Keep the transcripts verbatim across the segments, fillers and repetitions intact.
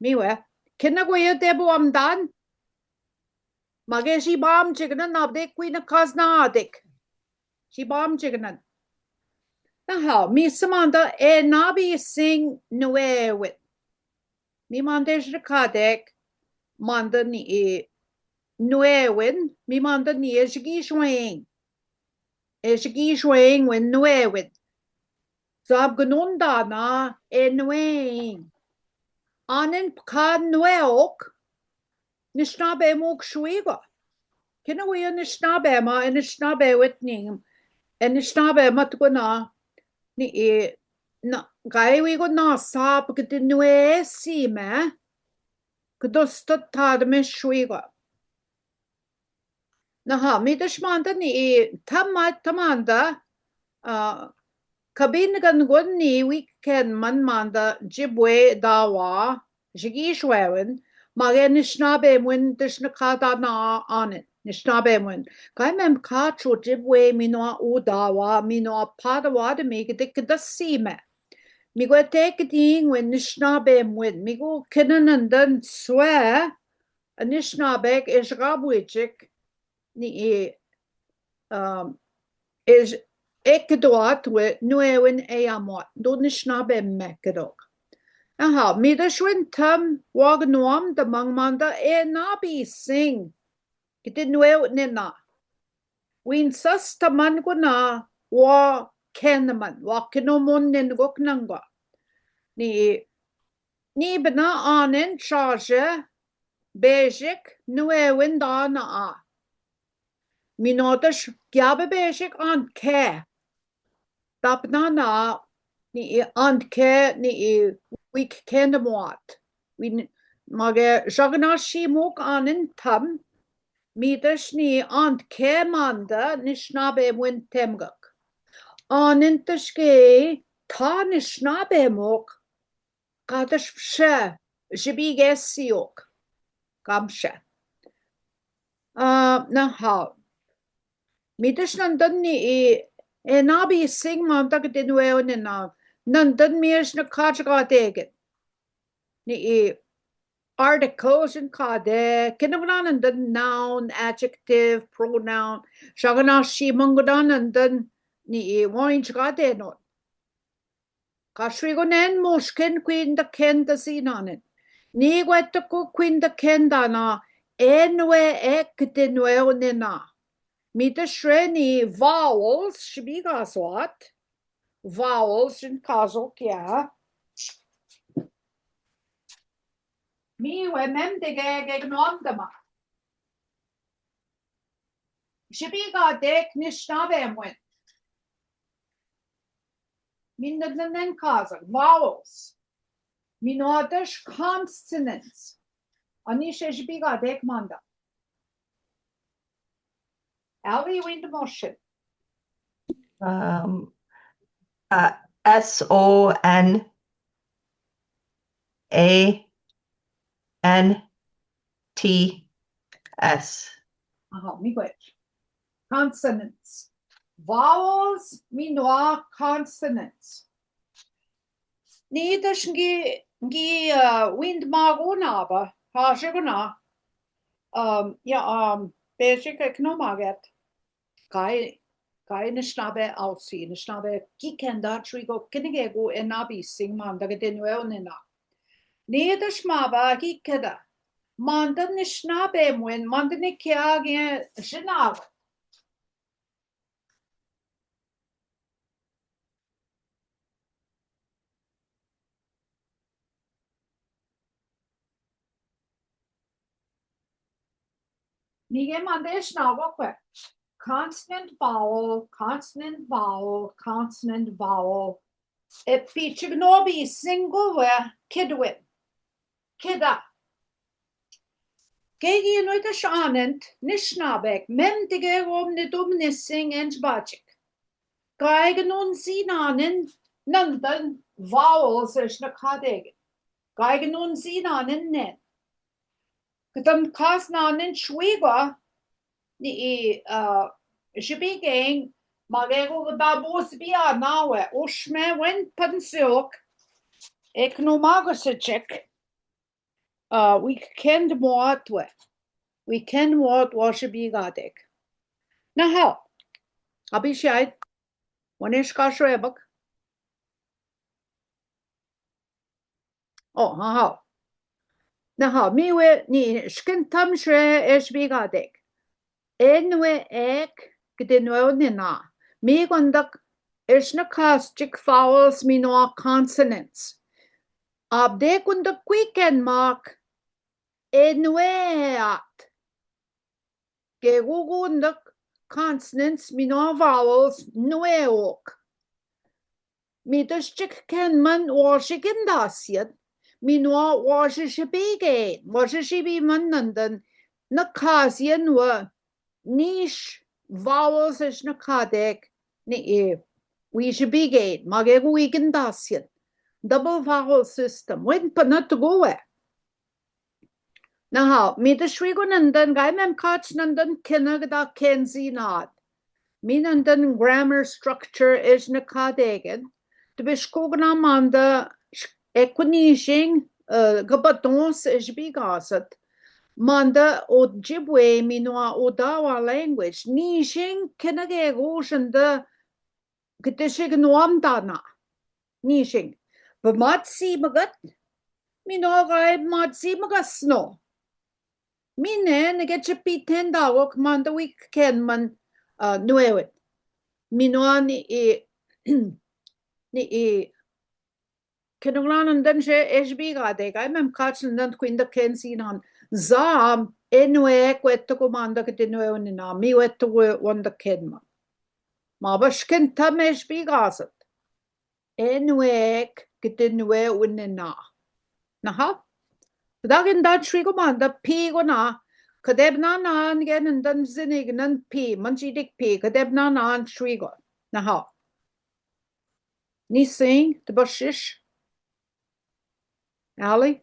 Mii wee, kene wea debo amdan. Mage shi bam chiknan abdek wina kasna adik. Shi bam chiknan. Naha, mii sa manda e nabi sing nuewin. Mii manda e shi kadek, manda ni e nuewin, mii manda ni e shigi shweng. E shigi shweng wen nuewin. Zab gunun dana e nuewin. Anen pka nueok. Nisnabe muk shwiga. Kene wea nisnabe ma, e nisnabe wet ning. E nisnabe ma tukuna. Ni e, na, gai wigo na sab kede nuesime. Kede sta tadme shwiga. Naha, mii dash manda ni i tamma tamanda, ah, kabin gan gon ni wiken man manda jibwe dawa, jigi shwewin, mage nisnabe mwen dash nakada na anen, nisnabe mwen. Kai mem kacho jibwe minoa u dawa, minoa pada wada mi kede kede sime. Migo tek ding wen nisnabe mwen, migo kenen anden swe, Anishinaabe e shagabwichik ni i, um, e sh-, e kedoat we nuewin e amot. Do Anishinaabe me kedok. Aha, midash win tam wa gnoam da mang manda e nabi sing. Kete nuew nena. Win sas taman guna wa kenaman, wa kenomon nen gok nanga. Ni, ni bina anen chaje, bejik, nuewin da na a. Minotash giabe bejik an ke. Tapnana ni i antke ni i wik kenamoat. Win mage jagna shimuk anen tam, midash ni antke manda Anishinaabe mwen temgak. Anen tashke ta Anishinaabe muk, kadash pshe, jibige siok. Kamshe. Ah, naha. Midash nandun ni i, e nabi sing manda kete nuew nena. Nandun midash na kachka tegen. Ni i articles in kade, kinamna nandun noun, adjective, pronoun. Shagana shi mangana nandun ni i wain chkade non. Kashwi gonen mushken kwinda kenda zinanen. Ni gweta ku kwinda kenda na e nue e kete nuew nena. Midash re ni vowels, shibiga swat. Vowels in kazo kia. Mi we mem dege ge gnoam dama. Shibiga dek Anishinaabe mwen. Min da nen kazak, vowels. Minotash consonants. Anishe shibiga dek manda. Ali, win da moshin. Um, uh, S O N A N T S. Aha, mi gwet. Consonants. Vowels, minoa consonants. Ni dash ngi, ngi, uh, wind maguna ba, ha sheguna. Um, ya, um, basic ekno maget. Kai, kai Anishinaabe ausi, Anishinaabe kikenda chuigo kinigegu e nabi sing manda kete nuew nena. Ni dash ma ba kikeda. Manda Anishinaabe mwen, manda ni kia ge shinawa. Ni ge manda shinawa kwe. Consonant, vowel, consonant, vowel, consonant, vowel. E pichik no bi single we kidwin. Kida. Kegi no ita shanent, Anishinaabe, mem tige wom ne dum ne sing enj bachik. Gaige nun zinanen nandun vowels esh na kadegen. Gaige nun zinanen nen. Katan kasnanen shwiga, ni i, uh, shibigeng, magego da bus bia nawe, ushme wen pansiok, ekno magasechek. uh, wi kend moot we. Wi kend moot washebigadaek. Nahao. Abishaid. Wane shikasho ebuk. Oh, nahao. Nahao, mi we, ni, shikin tamshe eshebigadaek. Enueak, kidinue unina. Mi kunduk, esh na kasjik vowels, mi nua consonants. Abde kunduk wi kenmak, enueat. Ke kunduk consonants, mi nua vowels, nueok. Mi deshikkenman washikindasin, mi nua washeshibiken, washeshibiman nandun, na kasin wa, nish vowels esh na kadaek, ni, eh, wishibiken, ma ke wikindasin. Double vowel system, wen pa na tugu we. Nahao, mi deshwigo nandun, gaimem kach nandun kina keda kensinan. Mi nandun grammar structure esh na kadaeken. Tebeshkokna manda, sh-, ekunishing, eh, gabaton esh bikasat. Manda Ojibwe mi nua Odawa language. Nishing kina ke gushin da Kete shegin wamdana. Nishing. Bamad si magat. Mi no gai bamad si magas no. Mi ne nege chepiten dagok manda wik kenman, ah, nuewet. Mi no ni i, ni i. Kinoglana ndan she eshbigade, gaimem kach ndan kuinda kensinan. Zam, e nuek wetoko manda kete nuew nina, mi wetoko wanda kenman. Ma ba shken tam eshbigasat. E nuek kete nuew nina. Naha? Kadagen da shwigo manda pi go na. Kadebna na angen ndan zinig nan pi, manjidik pi, kadebna na an shwigo. Naha? Nising, tebashish. Ali?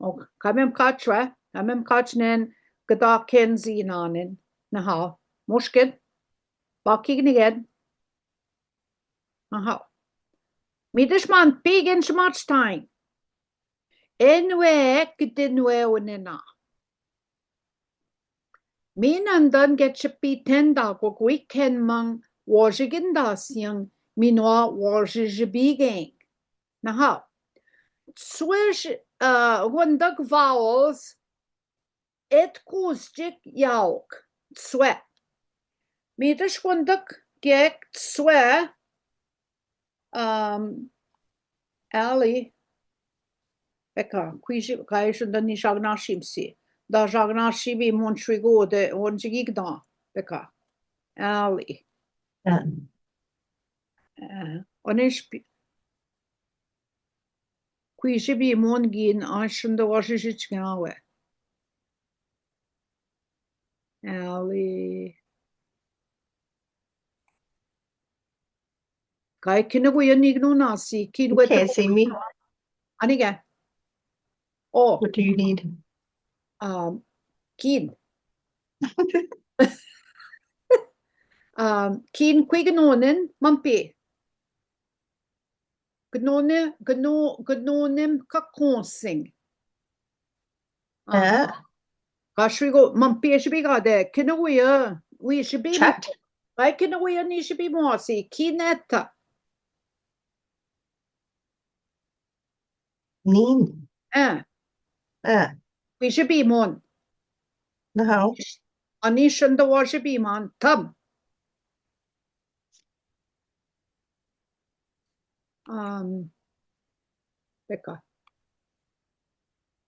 Ok, gaimem kach wa, gaimem kach nen gada kensinanen. Naha, mushkil. Baki gnegen. Naha. Midish man pigin shmach tain. Enwe ek dinwe unena. Mi nandan ge chipiten dagok wikenman wajigin dasiang mi nua wajijibigeng. Naha. Swish, uh, wanduk vowels, et kuzjik yauk. Swe. Midish wanduk gek swe, Um, Ali, beka, kuiji, kaishun da ni jagna shimsi. Da jagna shibi mon shwigo de, on jigig da, beka. Ali. Eh, on ishpi-, kuiji bi mon gin, aishun da wajiji chigawe. Ali. Kai kinaguya ni gnuna si, kin wet. Okay, si mi. Anige. Oh. What do you need? Um, kin. Um, kin kui gnunen, mampi. Gnone, gno-, gnonem kakonsing. Eh? Ka shwigo, mampi e shibi gade, kinaguya, wi shibi. Chat? Ai, kinaguya ni shibi mosi, kineta. Nin. Eh. Eh. Wi shibi mon. Naha. Ani shanda wa shibi man, tam. Um, beka.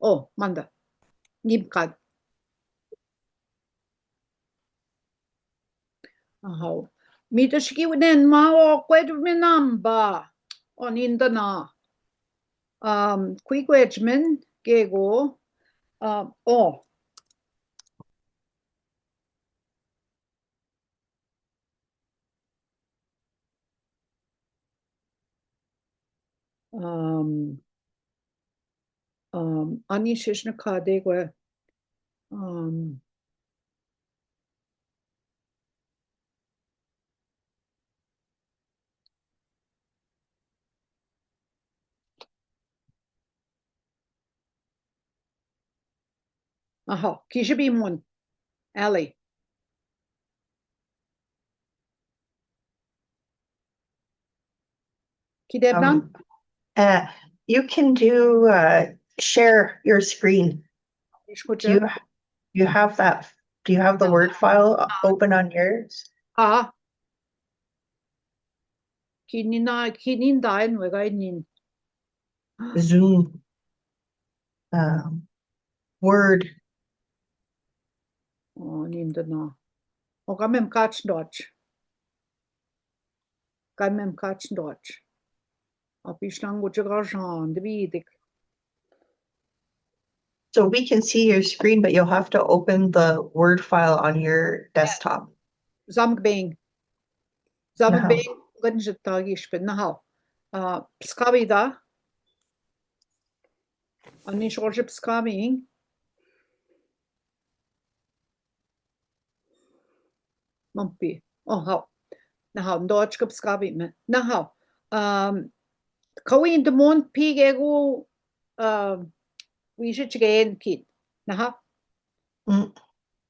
Oh, manda. Ngim kad. Aha. Midish ki winen ma o kwed mi namba. O nindana. Um, kui kwed men gego. Um, oh. Um, um, ani shishna kade gwe, um, Aha, ki should be one. Allie. Ki debnan? Um, uh, you can do, uh, share your screen. Do you, do you have that? Do you have the Word file open on yours? Ah. Ki nin a, ki nin dain, we gai nin. Zoom. Um, Word. O, nin da na. O, kaimem kats dodge. Kaimem kats dodge. Apiš langu tšikašan, debidek. So we can see your screen, but you'll have to open the Word file on your desktop. Zamgbein. Zamgbein, ganja tagi špet. Naha. A, pskavida. Ani šošo pskavin. Mampi. O, hao. Naha, dodge ka pskavin me. Naha. Um, kawin de mon pi gegu, um, wiše čikeen kid. Naha. Mm.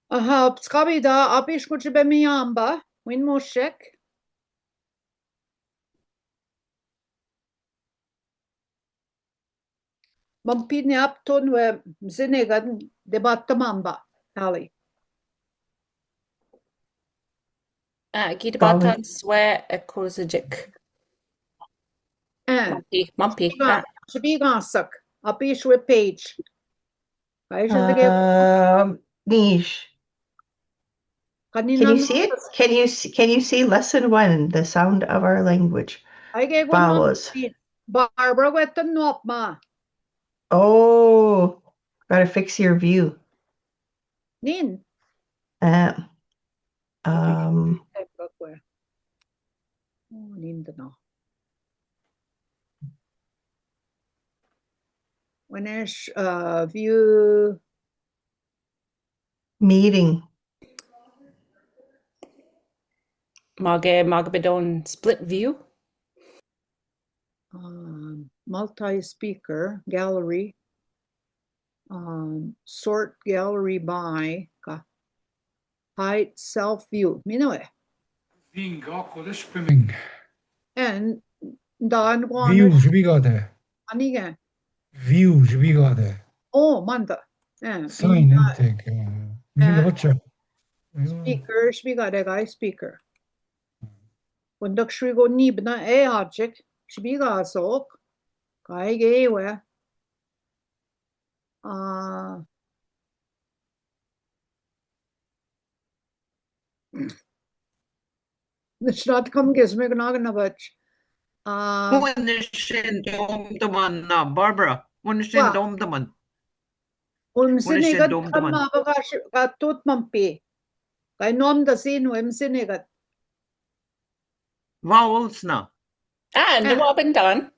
Aha, pskavida, apiš ko čebe mi amba, win mo šek. Mampi ni apton we mzene gan debata mamba, Allie. A, ki debatan swe e kozajik. A. Mampi, mampi. Špiga, špiga sak, apiš we page. Um, niš. Can you see it? Can you see, can you see lesson one, the sound of our language? Vowels. Barbara, we ta nuap ma. Oh, gotta fix your view. Nin. Uh, um, Oh, nin da na. Winesh, uh, view. Meeting. Mage, mage be don split view. Um, multi-speaker, gallery, um, sort gallery by, ka, hide self view. Minue. View, špigade. Anige. View, špigade. O, manda. E, sign in, intake, e, e, speaker, špigade, guy speaker. Wendek špigo nibna e ajek, špiga sok, guy ge we. A, Nishna, come get me, gonna, gonna, but, uh, Wunashen domdaman na, Barbara. Wunashen domdaman. Wunashen domdaman. Ka tut mampi. Ka nuamda sin, wunashen ka. Vowels na. Ah, nuabindan.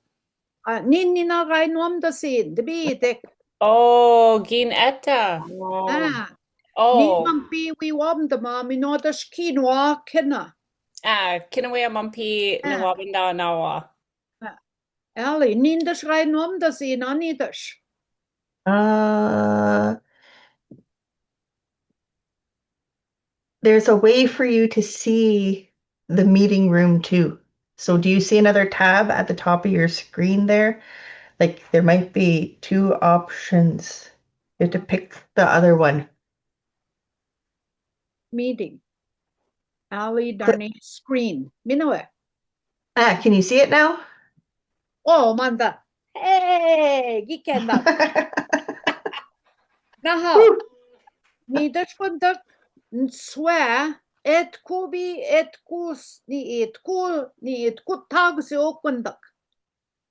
Ah, nin, nin, na, ka nuamda sin, debidek. Oh, gin etta. Oh. Ah. Oh. Nin mampi wi wamda ma, mi no dash kinua kena. Ah, kena wi mampi nuabindan nawa. Ah. Allie, nin dash ka nuamda sin, ani dash. Uh, there's a way for you to see the meeting room too. So do you see another tab at the top of your screen there? Like, there might be two options. You have to pick the other one. Meeting. Allie Darnay screen. Minue. Ah, can you see it now? Oh, manda. Hey, gikenda. Naha. Woo. Ni dashkondok nswe, etku bi, etku s-, ni etku, ni etku tagsi okondok.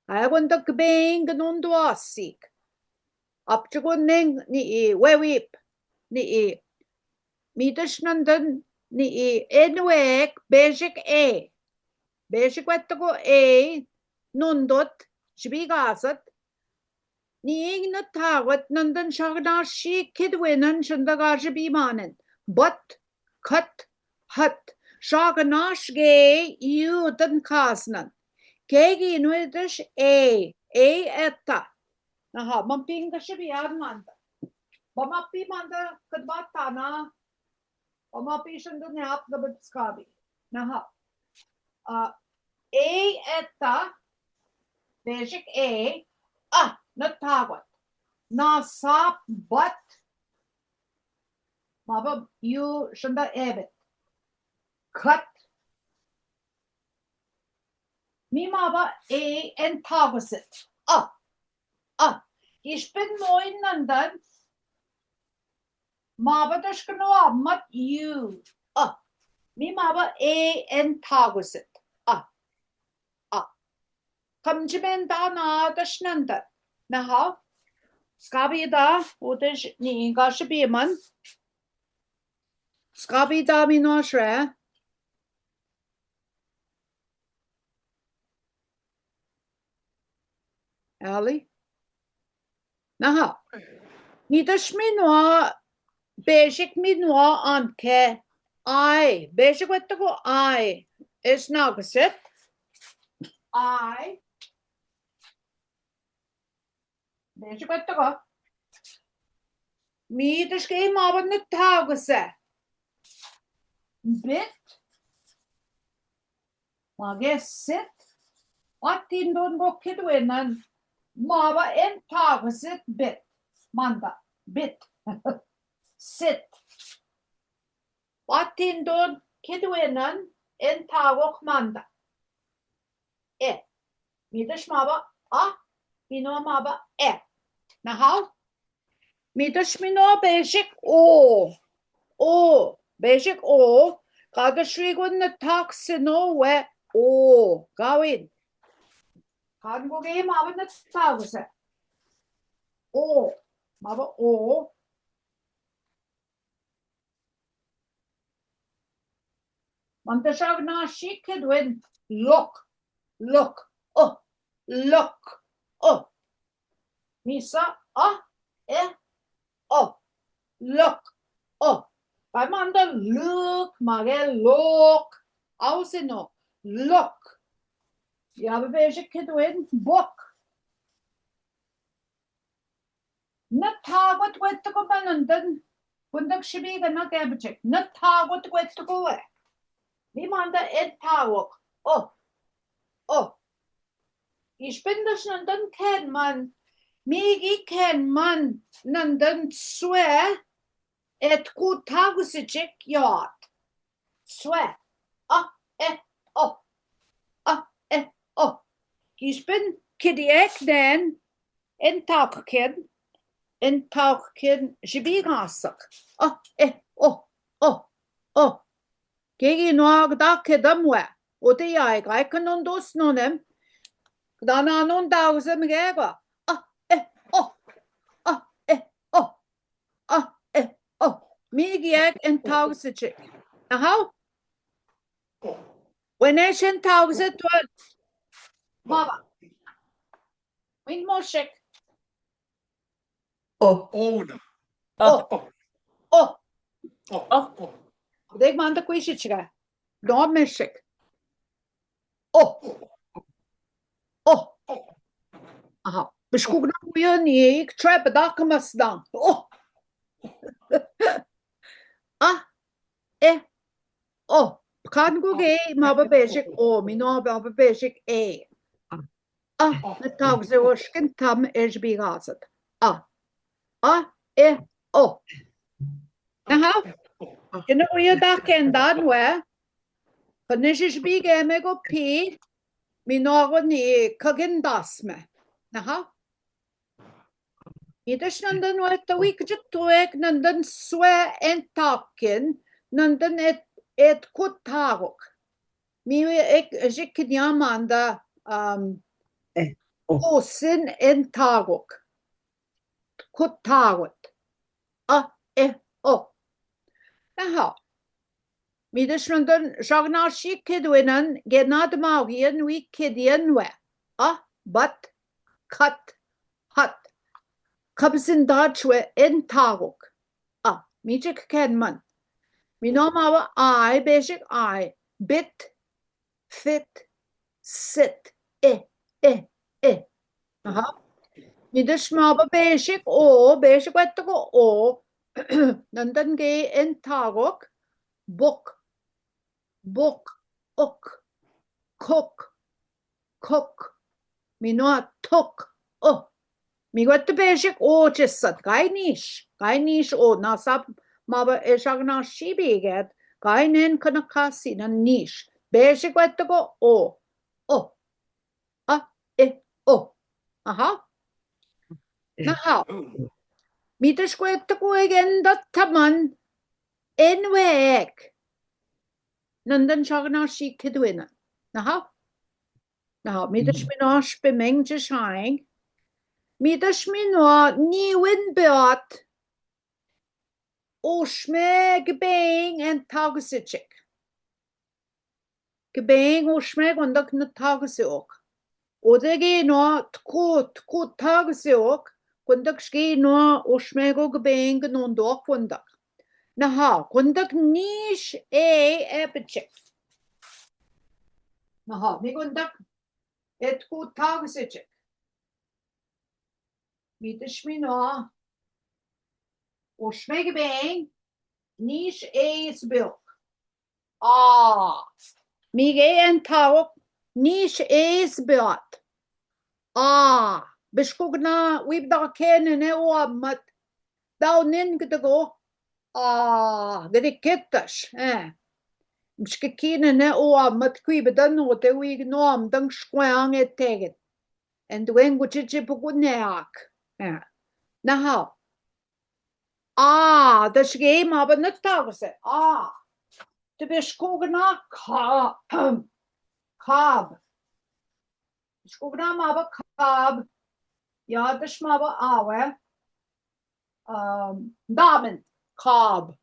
Aegonda kbeng nondua sik. Apchugun neng ni i wewip ni i. Midash nondon ni i enwek bejik e. Bejik wetako e nondot shibigasat. Ni ing na tagot nondon shagnashi kidwinan shandaga shibimanen. But Kat, hat, shaganash ge iu dan kasnan. Kegi nuidish e, e etta. Naha, mampinga shibi armanda. Bamape manda kidmata na. Bamape shandon ya kidmat skabi. Naha. A, e, etta. Bejik e. A, na tagot. Na sap bat. Maba yu shanda ebet. Kat. Mi maba e en taguset. A. A. Gishpin moin nandon. Maba dashkano a mat yu. A. Mi maba e en taguset. A. A. Kamjimen da na dashnanda. Naha. Skabi da, udish ni inga shibiman. Skabi da mi no shre. Ali? Naha. Nidash mi no, bejik mi no anke. Ai, bejik wettuku ai. Es naguset. Ai. Bejik wettuku. Miidish ke maba na taguse. Bit. Mage sit. Atin don go kidwenen. Maba en taguset bit. Manda. Bit. Sit. Atin don kidwenen en taguk manda. E. Miidish maba a, mi no maba e. Naha. Miidish mi no bejik o. O. Bejik o. Kadish rigun na taguse no we o. Gawin. Kangu ge maba na taguse. O. Maba o. Manda shagnashi kidwen lok, lok, o, lok, o. Mi sa a, e, o, lok, o. Bai manda luk, mage lok, au sino, lok. Ya bebejik kidwen bok. Na tagut wettuku ma nandon, gundok shibi gana gebejek. Na tagut wettuku we. Mi manda en taguk. O. O. Gishpin dash nandon kenman. Migi kenman nandon swe. Et ku tagusechik yot. Swe. A, e, o. A, e, o. Gishpin kidiek nen. En taukin. En taukin. Jibi gasak. A, e, o. O. O. Kegi no agda kedam we. Oti ya e gai kanun dus nonem. Kdana nun dauzem gega. A, e, o. A, e, o. A, e, o. Migi ek en tausechik. Aha. Wene shen tause tuan. Baba. Win moshek. O. O. O. O. O. Dek manda kuishichika. Dom meshek. O. O. Aha. Bishkugna uyo ni ik trep da kamasdan. O. A. E. O. Kangu ge ma ba bejik o. Mi no ba ba bejik e. A, na tause oshkin tam ejbi gazat. A. A, e, o. Aha. Kena uyo da kendan we. Kena ejbi ge me go pi. Mi no go ni kagen dasme. Aha. Idash nandun we tawik jik tuwek nandun swe en takin nandun et, et kut taguk. Mi ek jik kinyamanda, um, eh, o. Kusin en taguk. Kut tagut. A, e, o. Aha. Midash nandun shagnashi kidwenen genad mauhien wi kidien we. A, bat, kat, hat. Kabsin dachwe en taguk. A, mi jik kenman. Mi no mawa ai, bejik ai. Bit, fit, sit, e, e, e. Aha. Midash maba besik o, besik wettiko o. Nantán ge entago, bok, bok, ok, kok, kok. Minoa tok, o. Miguetta besik o chisat, kaai nish, kaai nish o, na saap maba e shagnashi biget, kaai nen kana kasi nan nish. Besik wettiko o, o. A, e, o. Aha. Naha. Midash wettiko egen da taman en wek. Nantán shagnashi kedwena. Naha. Naha. Midash minoa shpemeng jishaing. Midash minoa niwen beat. Oshme gbein en tagüsechek. Gbein oshme gundok na tagüseok. Oda ge noa tku, tku tagüseok, gundok shge noa oshmego gbein gnondo gundok. Naha, gundok nish ei ebechek. Naha, mi gundok e tku tagüsechek. Midash minoa oshme gbein, nish ei isbeok. A. Mige entago, nish ei isbeat. A. Bishkukna, wibda kenene oammat. Dau nen gdgo. A. Gdikitash. Eh. Bishkukna ne oammat kwibdan ote wig noam dang shkweang e tegen. En duwen guchichi pukuneak. Eh. Naha. A, da shige maba na tagüse. A. Te bishkukna ka-, kab. Bishkukna maba kab. Ya da shmaba awe. Um, damen. Kab.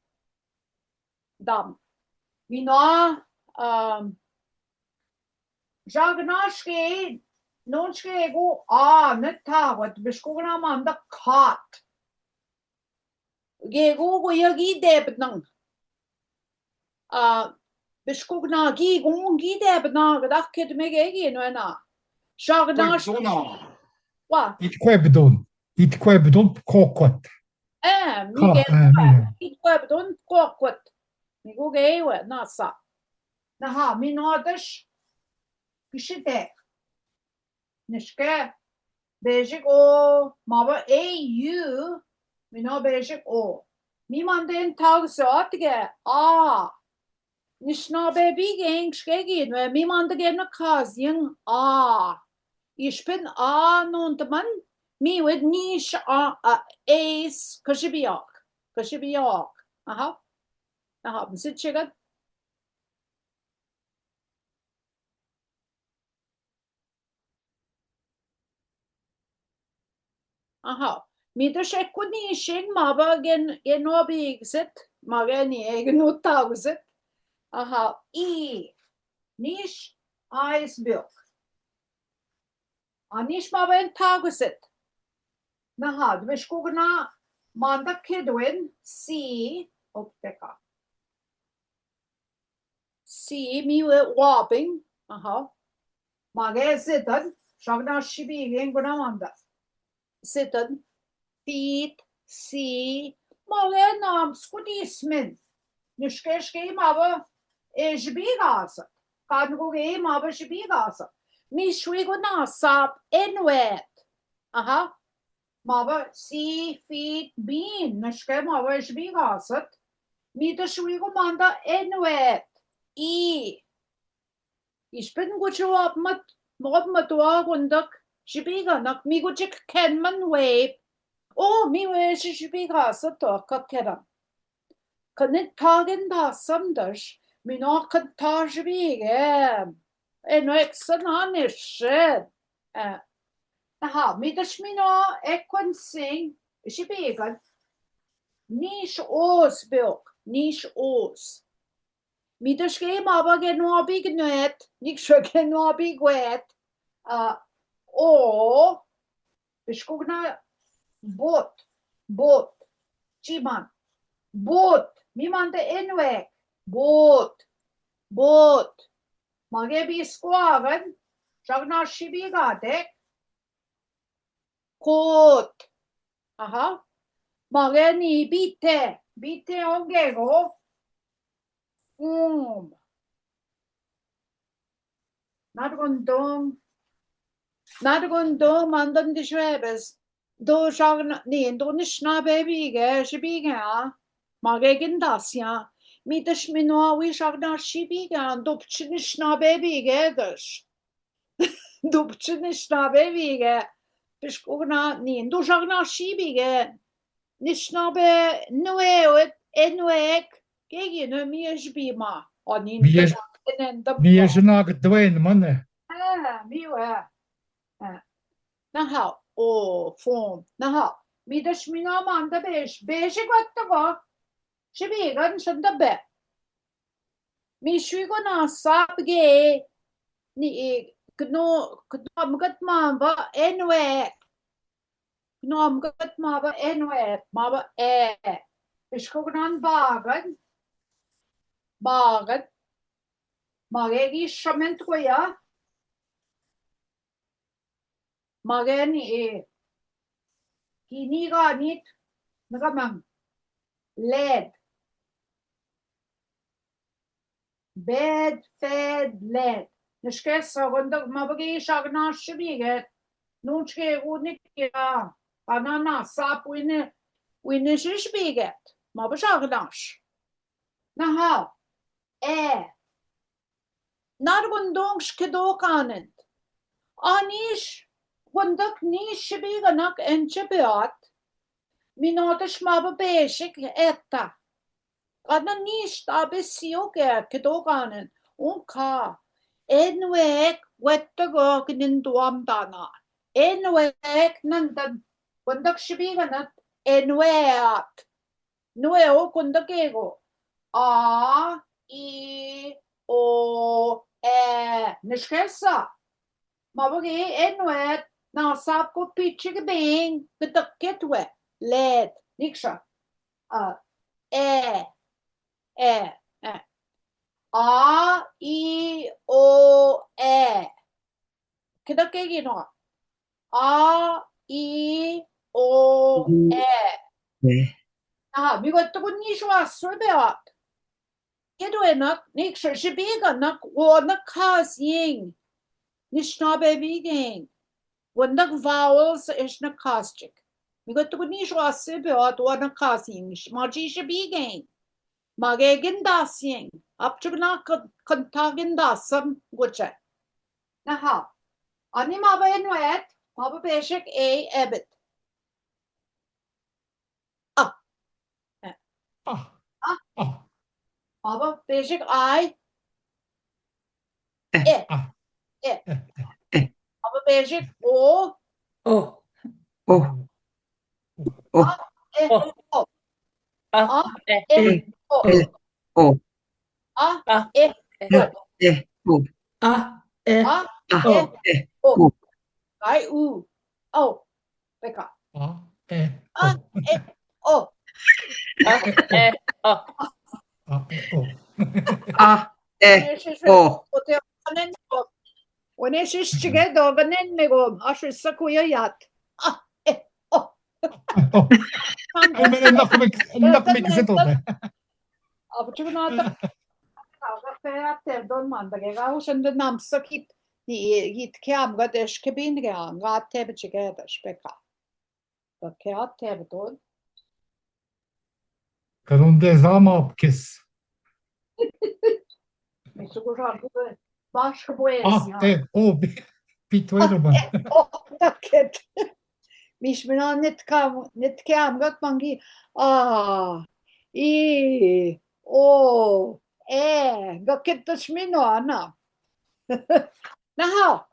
Dam. Minoa, um, shagna shige, non shige gu a, na tago, bishkukna manda kat. Ge gu gu ya gi debnang. A, bishkukna gi gu gi debnang, gdak ked me ge gi no na. Shagna sh-, wa. It kwebdun. It kwebdun kokwet. Eh, mi ge, eh, mi ge. It kwebdun kokwet. Mi gu ge we, na sa. Naha, mi nodash. Kishite. Nishke, bejik o, maba e yu, mi no bejik o. Mi mande en tagüse atge, a. Nishna bebi gen kishke gin, we mi mande gen na kazin, a. Ishpin a non taman, mi wed nish a, a, es, kashibiak, kashibiak. Aha. Aha, mi sit chigat. Aha. Midash ekuni shin maba gen, gen obi gset, mageni egen utaguset. Aha. I. Nish, a is bilk. A nish maba en taguset. Naha, dubeshkugna manda kedwen, si, opteka. Si, mi we wabin. Aha. Mage seten, shagna shibi gen guna manda. Seten, fit, si, mage nam skudismin. Nishke shke maba e shibi gasa. Kan gu ge maba shibi gasa. Mi shwi guna sap enwet. Aha. Maba si, fit, bin, nishke maba shibi gasat. Mi da shwi gu manda enwet. I. Ishpin guchi wapmat, wapmat wa gundak, shibi ganak, mi guchi kenman wep. O, mi we shi shibi gasat, o, kakeran. Kanit tagen da samdash, mi no kan ta shibi gem. E no eksan anishin. Eh, aha, midash mi no ekwen sing, shibigan. Nish os bilk, nish os. Midash ge maba ge no abi gnet, niksha ge no abi gwet. Ah, o, bishkugna bot, bot, chiman. Bot, mi manda enwek, bot, bot. Mage bi skuagan, shagna shibi gatek. Kot. Aha. Magee ni bite. Bite, onge go. Fom. Nargondong. Nargondong, mandon di šuebes. Do šagna-, ni, do nişnabe bige, šibige, a. Magee gindasya. Mi deš mi no awi šagnaš šibige, a, do pči nişnabe bige deš. Do pči nişnabe bige. Pişkugna, ni, do šagnaš šibige. Nişnabe, nueot, enuek, gegin, mi ješ bima. Ani, mi ješ, mi ješ na gdwen, mane. Ha, mi we. Ha. Naha, o, fom. Naha. Mi deš mi na manda beš. Beš i gotto go. Šibigan šanda be. Mi šuigo na sab ge. Ni, e, kno, kno mgad mamba, enue. Kno mgad mamba, enue. Mamba, e. Iškognan bagan. Bagan. Magee gi šamen tukuya. Magee ni, e, kini ganit, nagaman. Led. Bed, fed, led. Nişkesa, gonda, ma bagi šagnaš šibige. Nunčke gunik ya. Ana na sap wini, wini šibige. Ma ba šagnaš. Naha. E. Nargondong škedo kanent. Aniš, gondok niš šibiganak enče beat. Mi no deš ma ba bežik eta. Kana niš ta be siok e kedo kanent. Unka. Enuek wetego kinin duam dana. Enuek nandan. Gondok šibiganak. Enueat. Nueo kondok ego. A, i, o, e. Nişkesa. Ma bagi enuet, na sap ko pičik bein, kondok ketue. Led. Nikša. A, e. E. E. A, i, o, e. Kondok egi no. A, i, o, e. E. Aha, mi gotto go niš oassu beat. Keduenak, nikša, šibiganak, onak kaas yin. Niš na be bigen. Onak vowels, ešnak kaasčik. Mi gotto go niš oassu beat, onak kaas yin. Niš, ma šibigen. Magee gindasyen. Apčuk na kın-, kınta gindasam guče. Naha. Ani ma ba enuet, ma ba bežik ei ebit. A. E. A. A. A. Ma ba bežik ai. E. E. A. E. E. Ma ba bežik o. O. O. O. A, e, o. A, e, o. E, o. A, e, o. A, e, o. A, e, o. Ai, u. O. Peka. A, e, o. A, e, o. A, e, o. A, e, o. Wane šiščige doganen me gom, ašusa kuya jat. A, e, o. O. Ai, me, e, nako me, nako me kizet ode. Abu čugu nata. Aga fea te don manda ge ga ušen de nam sakit. Ni, i, i tkeam ga deš ke bin ge, ga te be čige deš peka. Ga kea te be don. Ka don de zama apkes. Mi su guža, baš ka boje. A, e, o, bi-, bituero ban. E, o, taket. Miš mi na netkeam, netkeam, gat mangi. A, i, o, e, ga ketaš mi no, ana. Naha,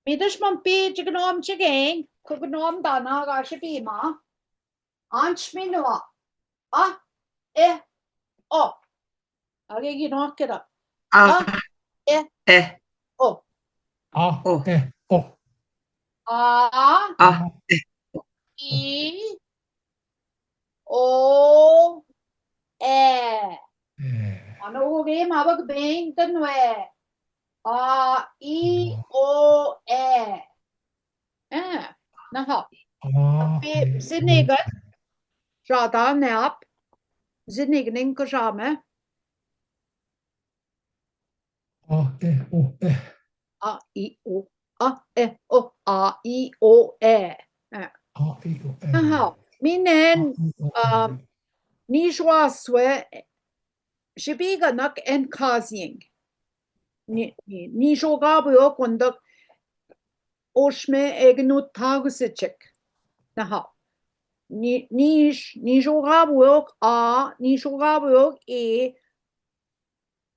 mi deš man pi, čik nom čik en, kuk nom dana, gaši pi ma. Anč mi no. A, e, o. Agi gi no keda. A, e, o. A, e, o. A, i, o, e. E. Ano ugi mabak bein tenue. A, i, o, e. E, naha. A, e, o, e. Zinigen, zodãna app, zinigen in kosame. A, e, o, e. A, i, o. A, e, o. A, i, o, e. E. A, i, o, e. Aha. Minen, a, i, o, e, um, nihs weswes, e, Shibiganag and Kazing. Ni, ni, nihs ogabuok wendek oshme egnu tagsijek. Naha. Ni, nihs, nihs ogabuok a, nihs ogabuok e,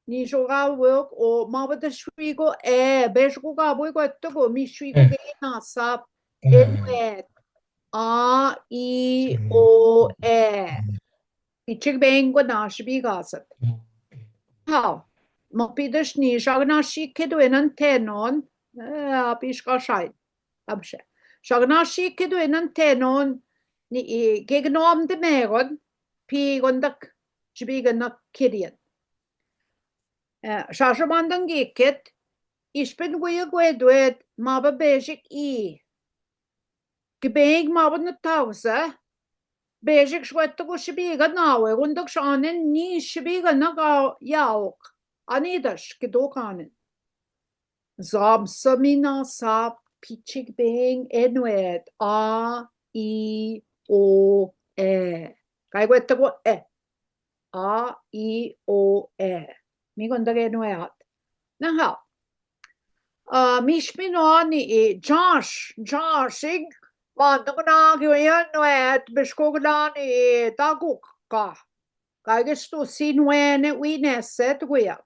nihs ogabuok o, ma bedeshuiko e, bes ogabuok e, tuku, mishuiko e, e, na sap, e, e, nuet. A, i, o, e. Pichik bengu na shibigasat. Hau, ma pideshi ni, shagnashi keduenan tenon, e, apish kashain. Tamshe. Shagnashi keduenan tenon, ni, i, gegnom de megon, pi gondak, shibiganag kedian. E, shasho mandan giket, ishpin guya gueduet, ma ba bejik i. Kibeng ma ba na tausa, bejik shweta gu shibiga nawe, gundak shanen ni shibiga na ga yauk. Anidash, kiduk anen. Zamsa mi na sap pichik beng e nuet, a, i, o, e. Kai gueta gu e. A, i, o, e. Mi gonda ge nueat. Naha. A, mish mi no ani i Josh, Josh, ig, mandan na gi e nuet, bishkuk na ani i daguk ka. Kai gestu sin wene wi neset guya.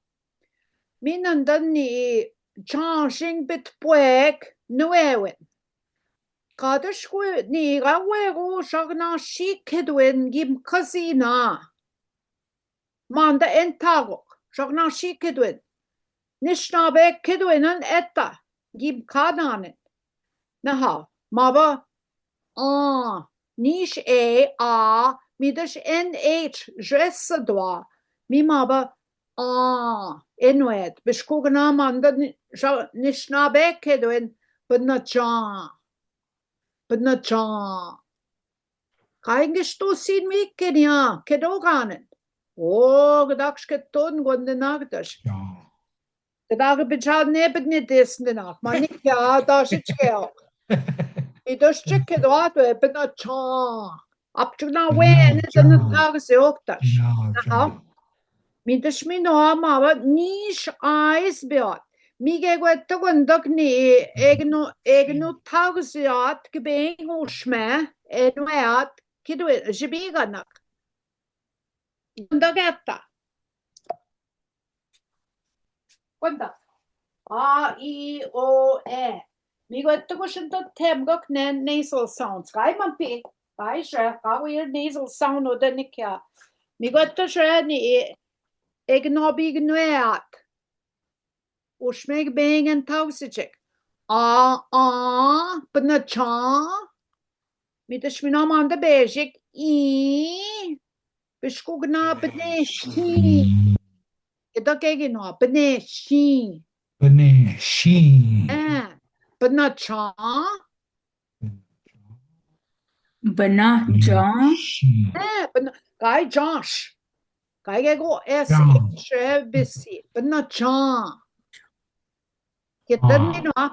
Mi nanda ni i Josh ig bit puek nuewen. Kadash gu ni ga wegu shagnashi keduen gim kazina. Manda en tagok, shagnashi keduen. Nisnabe keduenan eta, gim kananen. Naha, ma ba, a, nish e, a, midash N H, jesa dua, mi ma ba, a, e nuet, bishkuk na manda ni, sha, nisnabe keduen, bana ja, bana ja. Kaingistu sin mi kenia, kedo ganen. O, gdakš ketun gonde nagdaš. Ja. Gdak bijan ne bidni desni nak, ma ni ja, daši čeo. I daši ček kedo atu, e, bidna ča. Apčuk na wene, dan tagsi oktaš. Aha. Midaš mi no ama, niš ais beat. Mi ge guetta gondok ni egnu, egnu tagsiat, kibeng ušme, enueat, kidu, žibiganak. Gondok etta. Gondok. A, i, o, e. Mi guetta go šen to temgok nen nasal sounds. Gai man pi. Gai še, gai ir nasal sound o denikia. Mi guetta še ni egnu bignueat. Ušme kibeng en tausiček. A, a, bidna ča. Midaš mi no manda bešik. I. Beškuk na bidna ši. Eda kegi no, bidna ši. Bidna ši. E, bidna ča. Bidna ča. E, bidna, gai čaš. Gai ge go S H, e, bisi. Bidna ča. Keten mi no.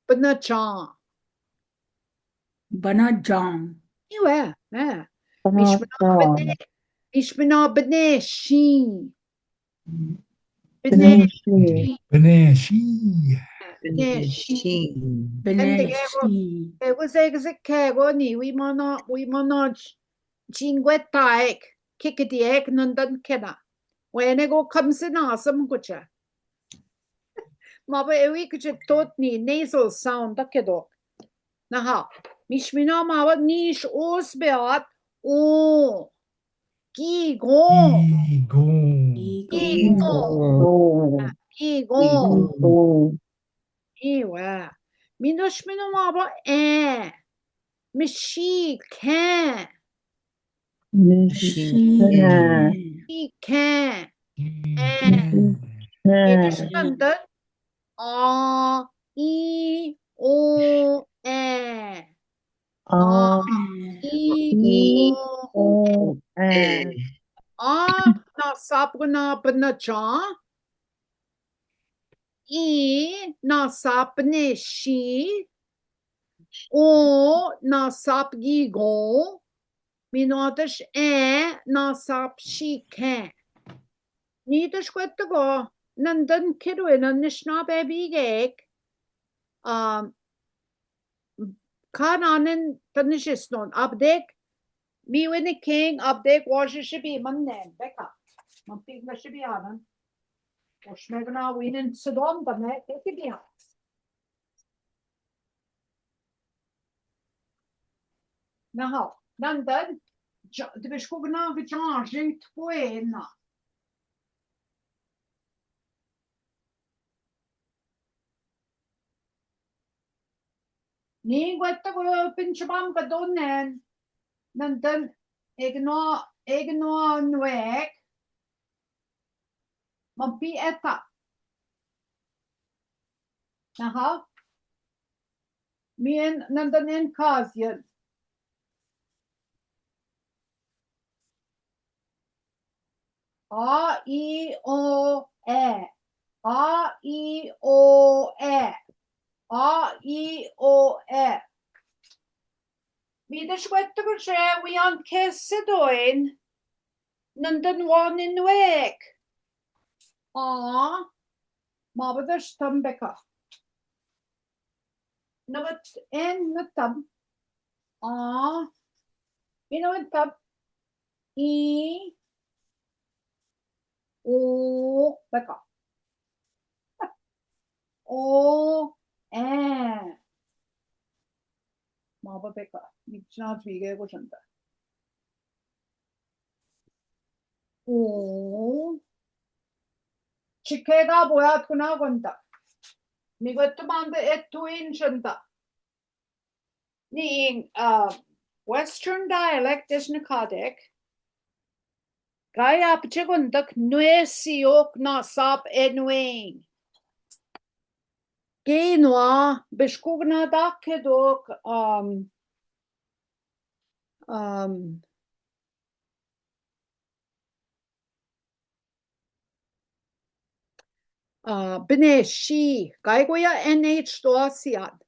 Bidna ča. Bidna ča. Iwe, e. Miš mi no bidna, miš mi no bidna ši. Bidna ši. Bidna ši. Bidna ši. Bidna ši. Ego, ego, ego, ni, wi mana, wi mana, č-, čingue taek, kiki diek, nandan kena. Wene go kamsi nasam kucha. Ma ba ewi kucha tot ni nasal sound da kedok. Naha. Miš mi no ma ba niš us beat, u. Kigon. Kigon. Kigon. Kigon. Kigon. Iwe. Midaš mi no ma ba e. Mišike. Mišike. Mišike. E. Midaš mi no ma ba a, i, o, e. A, i, o, e. A, na sapgna bnachan. I, na sap bneshi. O, na sap gigon. Minoadesh e, na sap shiken. Ni deshwetego, nandon kidu e nan nishna bebi gek. Um, Kananen tanishisnon, abdek, mi wini king, abdek, washi shibi mannen, beka. Mampigna shibi anan. Oshmegna winin sidon, dame, teki bia. Naha, nandon, ja, dibishkugna, vijanjin tpuena. Ni ngwetego pinche bam ka donnen. Nandon egno, egno nwek. Mampi eta. Aha. Mien nandon en kazien. A, i, o, e. A, i, o, e. A, i, o, e. Midesh wettegoshe wian kese doin. Nandon wan en wek. A. Mabadash tambeka. Nabat en natab. A. Ina wet tab. I. O. Beka. O. E. Maba beka. Ni chna chmige ko shanta. Oo. Chikega boyat kuna konta. Mi gotu mande etuin shanta. Ni, uh, Western dialect is nakadak. Gai apche kontak nue siok na sap enuing. Gai nua bishkugna dak kedok, um, um, Ah, bneshi, gaiguya N H toasiad,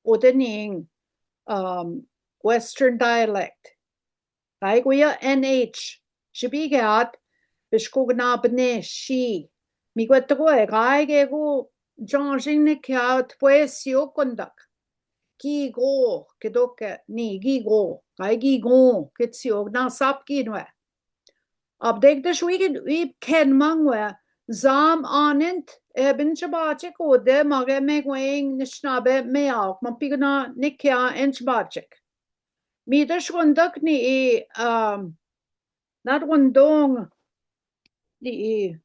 odening, um, Western dialect. Gaiguya N H, shibigeat, bishkugna bneshi. Mi guetego e, gaige gu, janjing ne kiat, pues, yo kondak. Gigo, kedoke, ni, gigo, gai gigo, ketsio, na sap ginue. Abdek de shwigin wip ken mangwe, zam anent, e, bin chabachek ode, mage me gweng, nishnabe me auk, man pigna nikia en chabachek. Mi de shwundak ni i, um, nad wundong, ni i,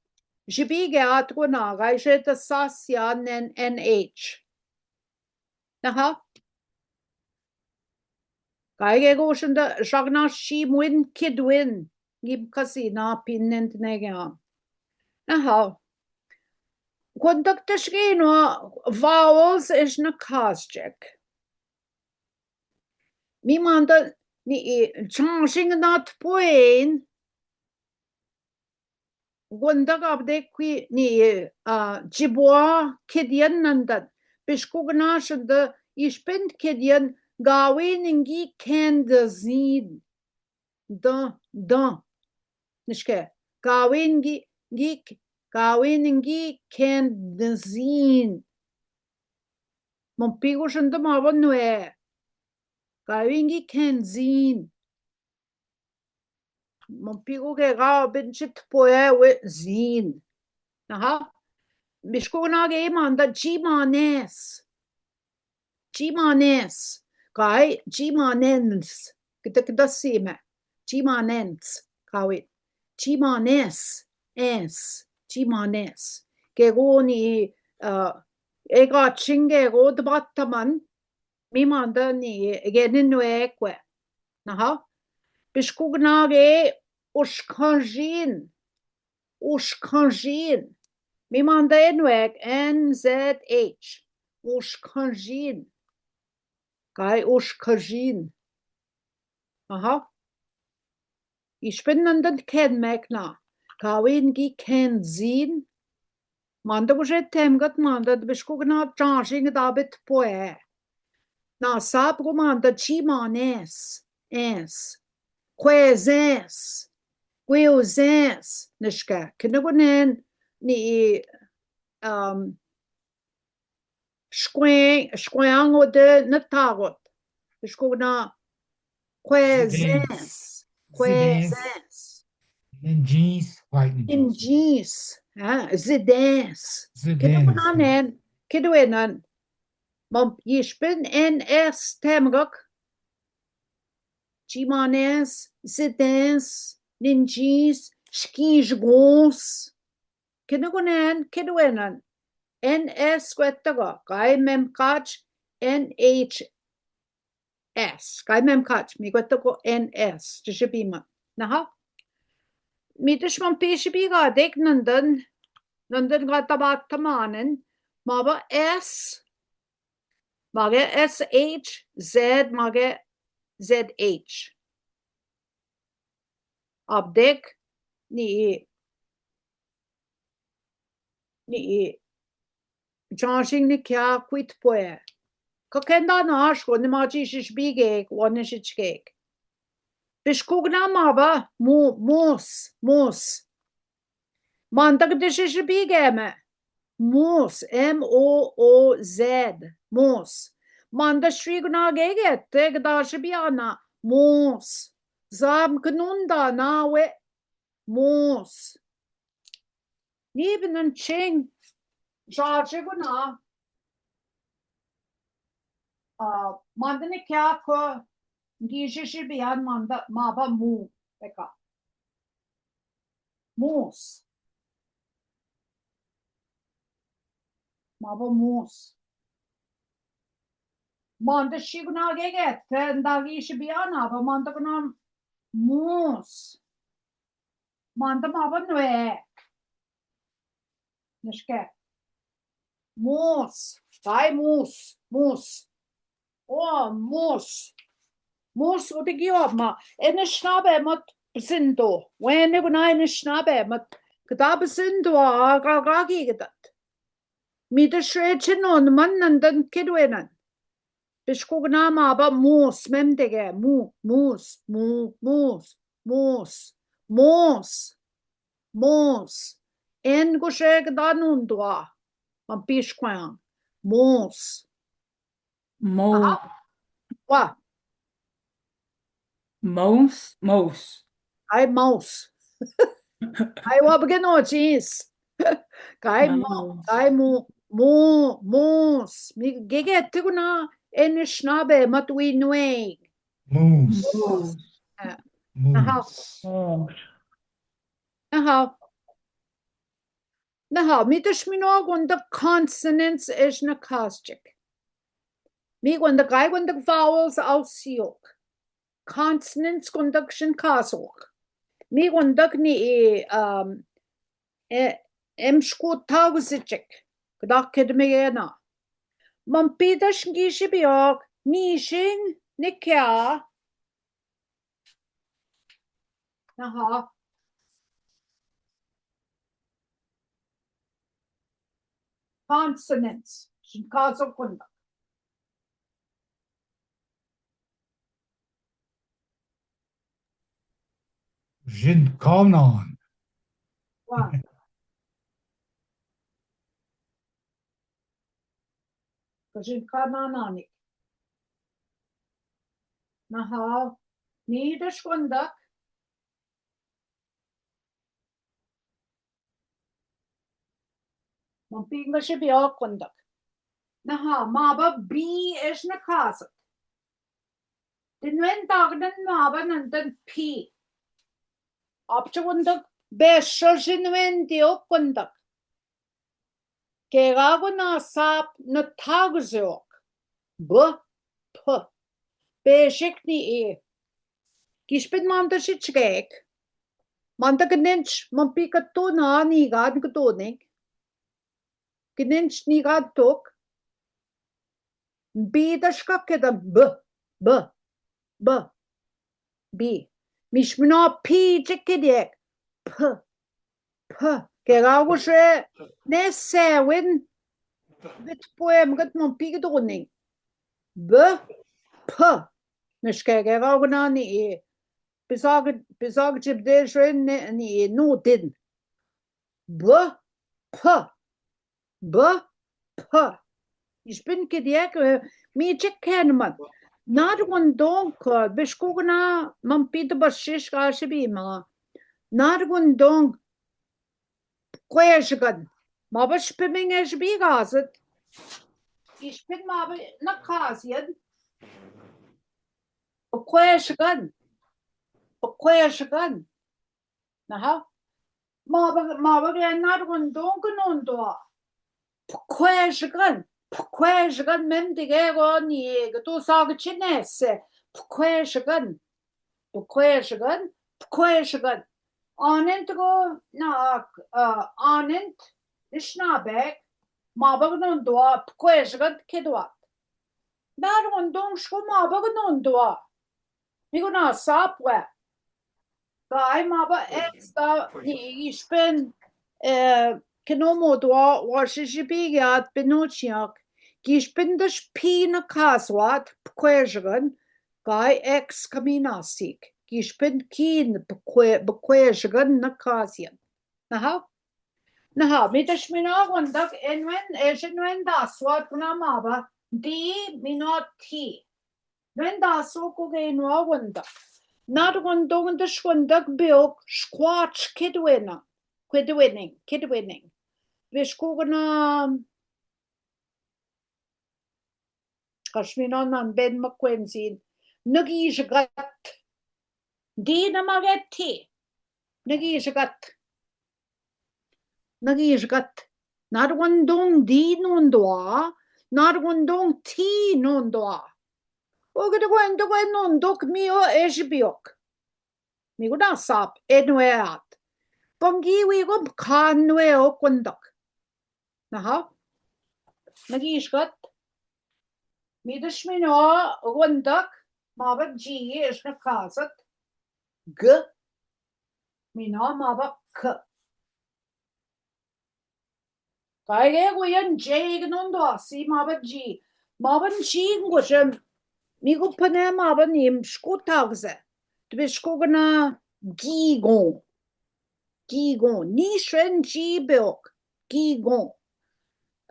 jibige at wuna, gai je de sasia nen N H. Aha. Gaige go shunda shagna shi mwin kidwin. Ngim kasi na pin nen tnege a. Aha. Kondak tashgi no vowels is na kasjek. Mi manda ni i changing na tpwen. Gunda gabde kwi ni, ah, jibwa kedian nandan. Bishkugna shanda ishpend kedian gawin ngi kendezin. Da, da. Nishke. Gawin ngi, ngi, gawin ngi kendezin. Mon pigu shanda maban nue. Gawin ngi kenzin. Mon pigu ke ga ben chit poe we zin. Aha. Bishkugna ge manda jimanes. Jimanes. Gai jimanens. Kita kita sime. Jimanens. Kawit. Jimanes. Es. Jimanes. Ke go ni, uh, ega chinge go dbataman. Mi manda ni, genen wekwe. Aha. Bishkugna ge ushkanjin. Ushkanjin. Mi manda en wek, N Z H. Ushkanjin. Kaja ushkasin. Aha. Ishpin nandon kenmekna. Kawi ngi kensin. Manda gushe temgat manda, bishkukna chanshing da bit pue. Na sap gu manda chi manes. Es. Kwezes. Kwezes. Nishka. Kina gunen ni, um, Shkwen, shkwen o de netagot. Bishkukna kwezens. Kwezens. Injins, white. Injins, ha, zidens. Zidens. Kidwenen, kidwenen. Mam yishpin N S temgak. Jimanes, zidens, ninjins, shkinjgons. Kidwenen, kidwenen. N S kwetega, kaimem kach, N H S. Kaimem kach, mi kwetega N S. Jishibiman. Naha. Midish mam pishibi gadik nandon, nandon gata bata manen, maba S, mage S H, Z, mage Z H. Abdek, ni i, ni i, Janshing ni kia kwit pwe. Ka kenda na ashko, ni maji shishbigek, wane shishkek. Bishkukna maba, mu, mus, mus. Manda ka dishishbigeme. Mus, M O O Z, mus. Manda shwigna gege, te ka dashibiana, mus. Zam knunda na we, mus. Ni binen ching, jaji guna. Ah, manda ni kia ko, ngi shishibian manda, maba mu, eka. Mus. Maba mus. Manda shiguna gege, te nda gi shibiana, ba manda guna mus. Manda maba nue. Nishke. Mus. Kai mus. Mus. O, mus. Mus, udigi oma. Ene shnabe mat bzindo. Wene guna ene shnabe mat. Keda bzindo a, ga, ga, gi, gedat. Mi de shwe chinon, man nan dan kidwenan. Bishkukna maba mus, mem dege, mu, mus, mu, mus, mus, mus, mus. En gushe keda nundua. Man bishkwan. Mus. Mou. Aha. Wa. Mous, mous. Ai, mous. Ai, wa bge no chis. Kai mo, kai mo, mo, mous. Mi gege tiguna en shnabe mat wi nwe. Mous. Mous. Eh, mous. Aha. Mous. Aha. Naha, mi tashmino gonda consonants ejna kasjik. Mi gonda kai gonda vowels au siok. Consonants gonda shin kasok. Mi gonda ni, um, e, em shku tauzijik. Keda kedmegena. Man pida shingi shibiok, ni shin, ni kia, Naha. Consonants. Shin kaso kunda. Shin kanan. Wa. Ka shin kanananik. Naha, ni da shkondak. Mom pin ga shi bi o kondak. Naha, maba bi ejna kasat. Dinwen dagnan maba nandan pi. Apcha kondak, besha dinwen dio kondak. Kegako na sap na tagüzüok. B, p. Beshik ni i. Gishpin manda shi chigek. Manda gninch, man pi katuna ni gan katunik. Gninch ni gan tuk. Bi, dashka kedan. B, b, b. Bi. Mishi minoa pi, jek kediek. P, p. Kerago shuwa, ne sewen. Bit poem, gat mon pi gat onin. B, p. Mishi ke, kerago na ni, eh. Pizag, pizag jibde shuwa ne, ni, eh, no din. B, p. B, p. Giisbin kediek, eh, mi jek keneman. Nargondong, eh, bishkukna, man pide bashish gashi bima. Nargondong, pkwe shigan. Ma ba shipin min eshi bi gazet. Giisbin ma ba na kazyen. Pkwe shigan. Pkwe shigan. Naha. Ma ba, ma ba ge nargondong nondua. Pkwe shigan, pkwe shigan mem dige go ni ge tu sa ge chinese. Pkwe shigan. Pkwe shigan, pkwe shigan. Anen tu go na, ah, anen, dishna bek. Ma ba nondua, pkwe shigan keduat. Nargondong shuku ma ba nondua. Mi go na sap we. Gai ma ba X da ni giisbin, eh, kino mo dua wa shishi bi giat bino chiak. Giisbin dash pi na kazwat, pkwe shigan, gai X kami na sik. Giisbin kin, pkwe, pkwe shigan na kazyen. Naha. Naha, mi dash minoa gondak, e nuen, e shi nuen daswat, kuna ma ba, di, minoa ti. Nuen dasu ko ge nua gondak. Nargondong dash gondak beok, squatch, kedwena. Kedwening, kedwening. Bishkukna, gashi minoa nan ben ma kwensin. Nagiishigat. Di na mageti. Nagiishigat. Nagiishigat. Nargondong di nondua, nargondong ti nondua. Oke, doguen, doguen nondok mi o eshi biok. Mi go na sap, e nue at. Bangi wi go kan nue o gondak. Naha. Nagiishigat. Mi dash minoa gondak, ma ba ji, eshi na kazet. G. Minoa ma ba k. Kaige guyen J nondua si ma ba ji. Ma ba ji ngujam. Mi gu pane ma ba nim shku tagze. Tbi shku gana gigon. Gigon. Ni shen ji beok. Gigon.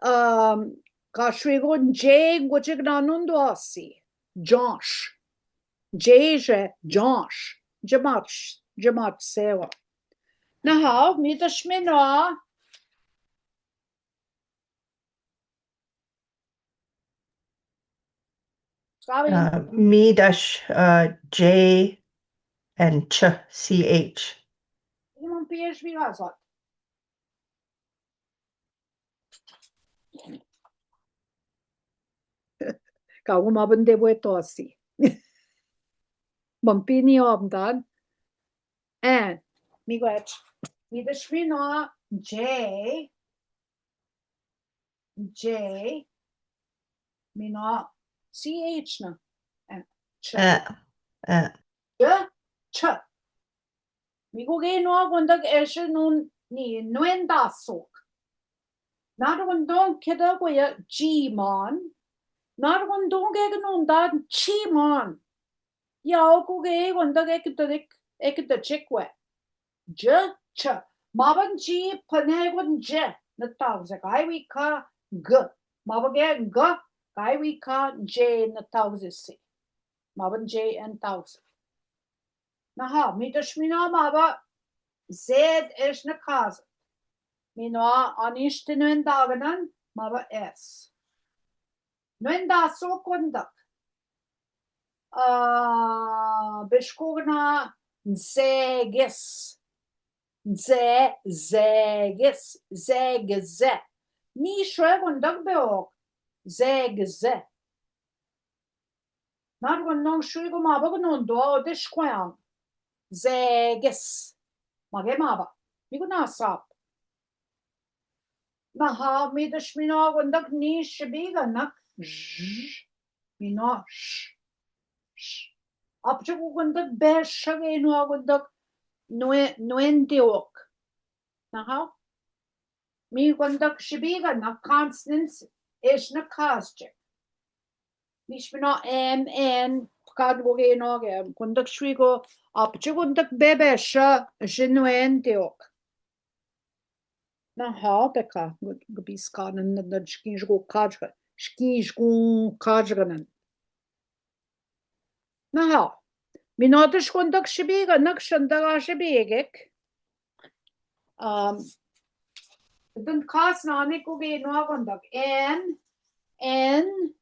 Um, ka shwi gun J ngujik na nondua si. Josh. J je Josh. Jemach. Jemach sewa. Naha, mi dash minoa. Sorry. Uh, mi dash, uh, J and ch, C H. Imam P H B hazat. Ka uma bende bue tosi. Mampini omdan. And mi gwet. Mi dash minoa J. J. Minoa C H na. Eh, ch. Eh, eh. J, ch. Mi go ge noa gondak eshe nun ni nuen dasok. Nargondong keda goya jiman. Nargondong ge nundan chiman. Ya oku ge gondak ek da dek, ek da chekwe. J, ch. Maban ji pane gon J na tauze. Gai wi ka g. Maban ge g. Gai wi ka J na tauze si. Maban J en tauze. Naha, mi dash minoa maba Z esh na kazet. Minoa anish ti nuen daganan maba S. Nuen dasok gondak. Ah, beshkogna zeges. Ze, zeges, zegeze. Ni shwe gondak beok. Zegeze. Nargondong shwi go maba gnondua o deshkweang. Zeges. Mage maba. Mi go nasap. Naha, mi dash minoa gondak ni shibiganak. J. Mi no, sh, sh. Apchokukondak be, sha, ke no, kondak nue, nuenteok. Naha. Mi kondak shibikanak consonants, esh na kasjek. Mish mi no m, n, kan ko ke no ke, kondak shuiko, apchokondak be, be, sha, sha nuenteok. Naha, teka, gbiskanan, nan, nan, shikin shikun kajka, shikin shikun kajkanan. Naha. Mi no teshkondak shibikanak, shandaka shibikek. Um, katan kasnanek ko ke no kondak N, N,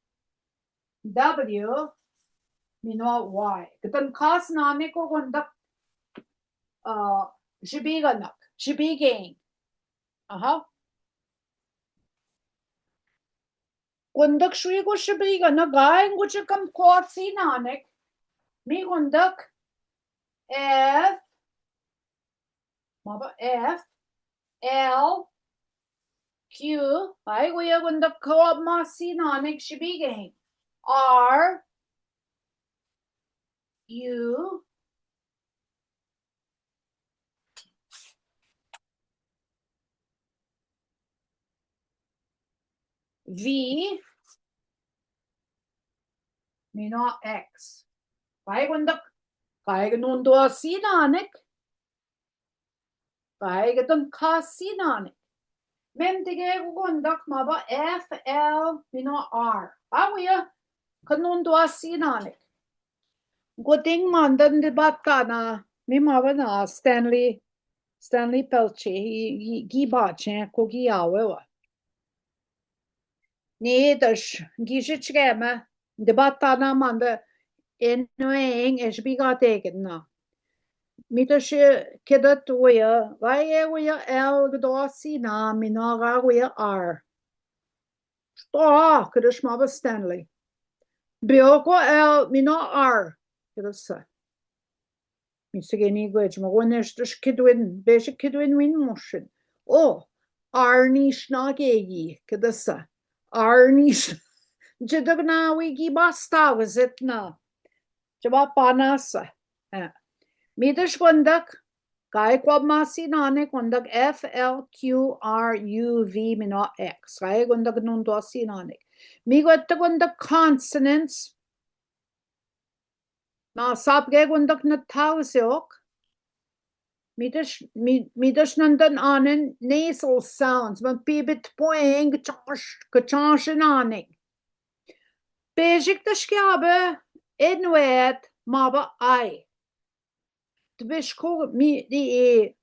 W, mi no Y. Katan kasnanek ko kondak, uh, shibikanak, shibikeng. Aha. Kondak shuiko shibikanak, gaingo chikam ko sinanek. Mi kondak F, maba F, L, Q, gaingo ya kondak ko ma sinanek shibikeng. R, U, V, mi no X. Gaingo kondak, gaingo nundu a sinanek. Gaingo katan ka sinanek. Mem tege ko kondak maba F, L, mi no R. Gaingo ya, ka nundu a sinanek. Ko ting manda ndibata na, mi maba na Stanley, Stanley Pelche, i, i, gi bache, ko gi awe wa. Ni dash, gi shi chikeme, ndibata na manda, en, en, en, esh bi ga teken na. Mi dash, kedat wia, wai e wia el gdo sina, mi no ga wia R. Sta, kedash maba Stanley. Bioko el, mi no R. Kedash sa. Mi sege ni gwej, ma gwen esh dash kedwen, beshi kedwen win moshin. O, R ni shna gegi, kedash sa. R ni sh-, jedag na wi gi basta wezet na. Jaba panasa. Eh. Mi dash kondak, kai kwa ma sinanek kondak F, L, Q, R, U, V, mi no X. Kai kondak nundu a sinanek. Mi gwe ta kondak consonants. Na sap ge kondak na tause ok. Mi dash, mi, mi dash nandan anen nasal sounds. Man pibit poeng, kachansh, kachansh anen. Beshik dash ke abe, en wet, maba ai. Tbeshko mi, di, e,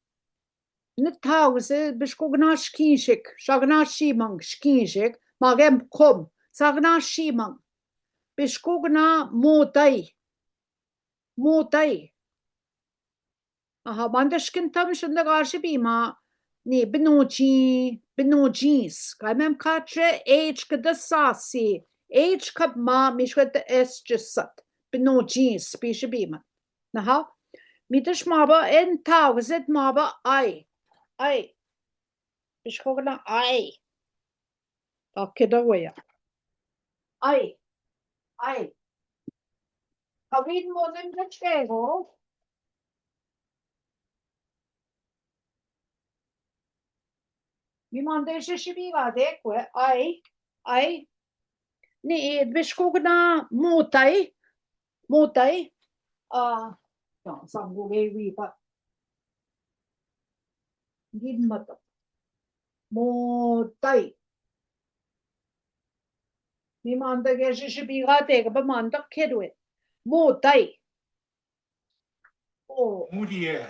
na tause, beshko gna shkinshik, sha gna shimang, shkinshik, magem kom, sha gna shimang. Beshko gna motai. Motai. Aha, manda shkin tam shanda gashi bima, ni, binoji, binojis. Kaimem katre, H kadasa si. H kap ma, mishwet S jisat. Binojis, bishi bima. Naha. Mi dash maba, en tause, maba, ai. Ai. Bishko gna, ai. Aki da wea. Ai. Ai. Kawin mo nen kachkego. Mi mande shi shibi ga de kwe. Ai. Ai. Ni, e, bishko gna motai. Motai. A, no, sangu ge wi pa. Gin mata. Motai. Mi manda ge shi shibi ga de, ba manda kedwe. Motai. O. Mutie.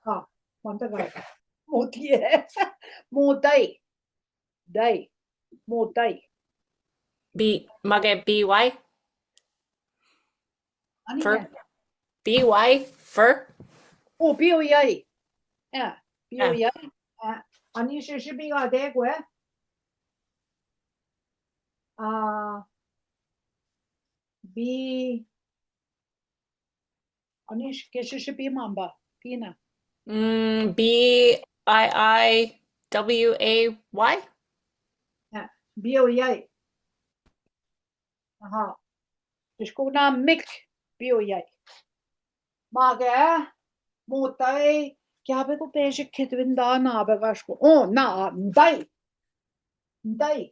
Ha, manda ga. Mutie. Motai. Dai. Motai. B, mage B Y? Ani fur. B Y, fur? O, B Y. Ya, B Y. Ya. Ani shi shibi ga de kwe. A, B, Ani shi, ke shi shibi mamba, Pina. Mm, B I I W A Y? Ya, B O Y. Aha. Teshkuk na mik, biu yai. Mage, motai, kia be ko peshi kedwin da na be gash ko. O, na, ndai. Ndai.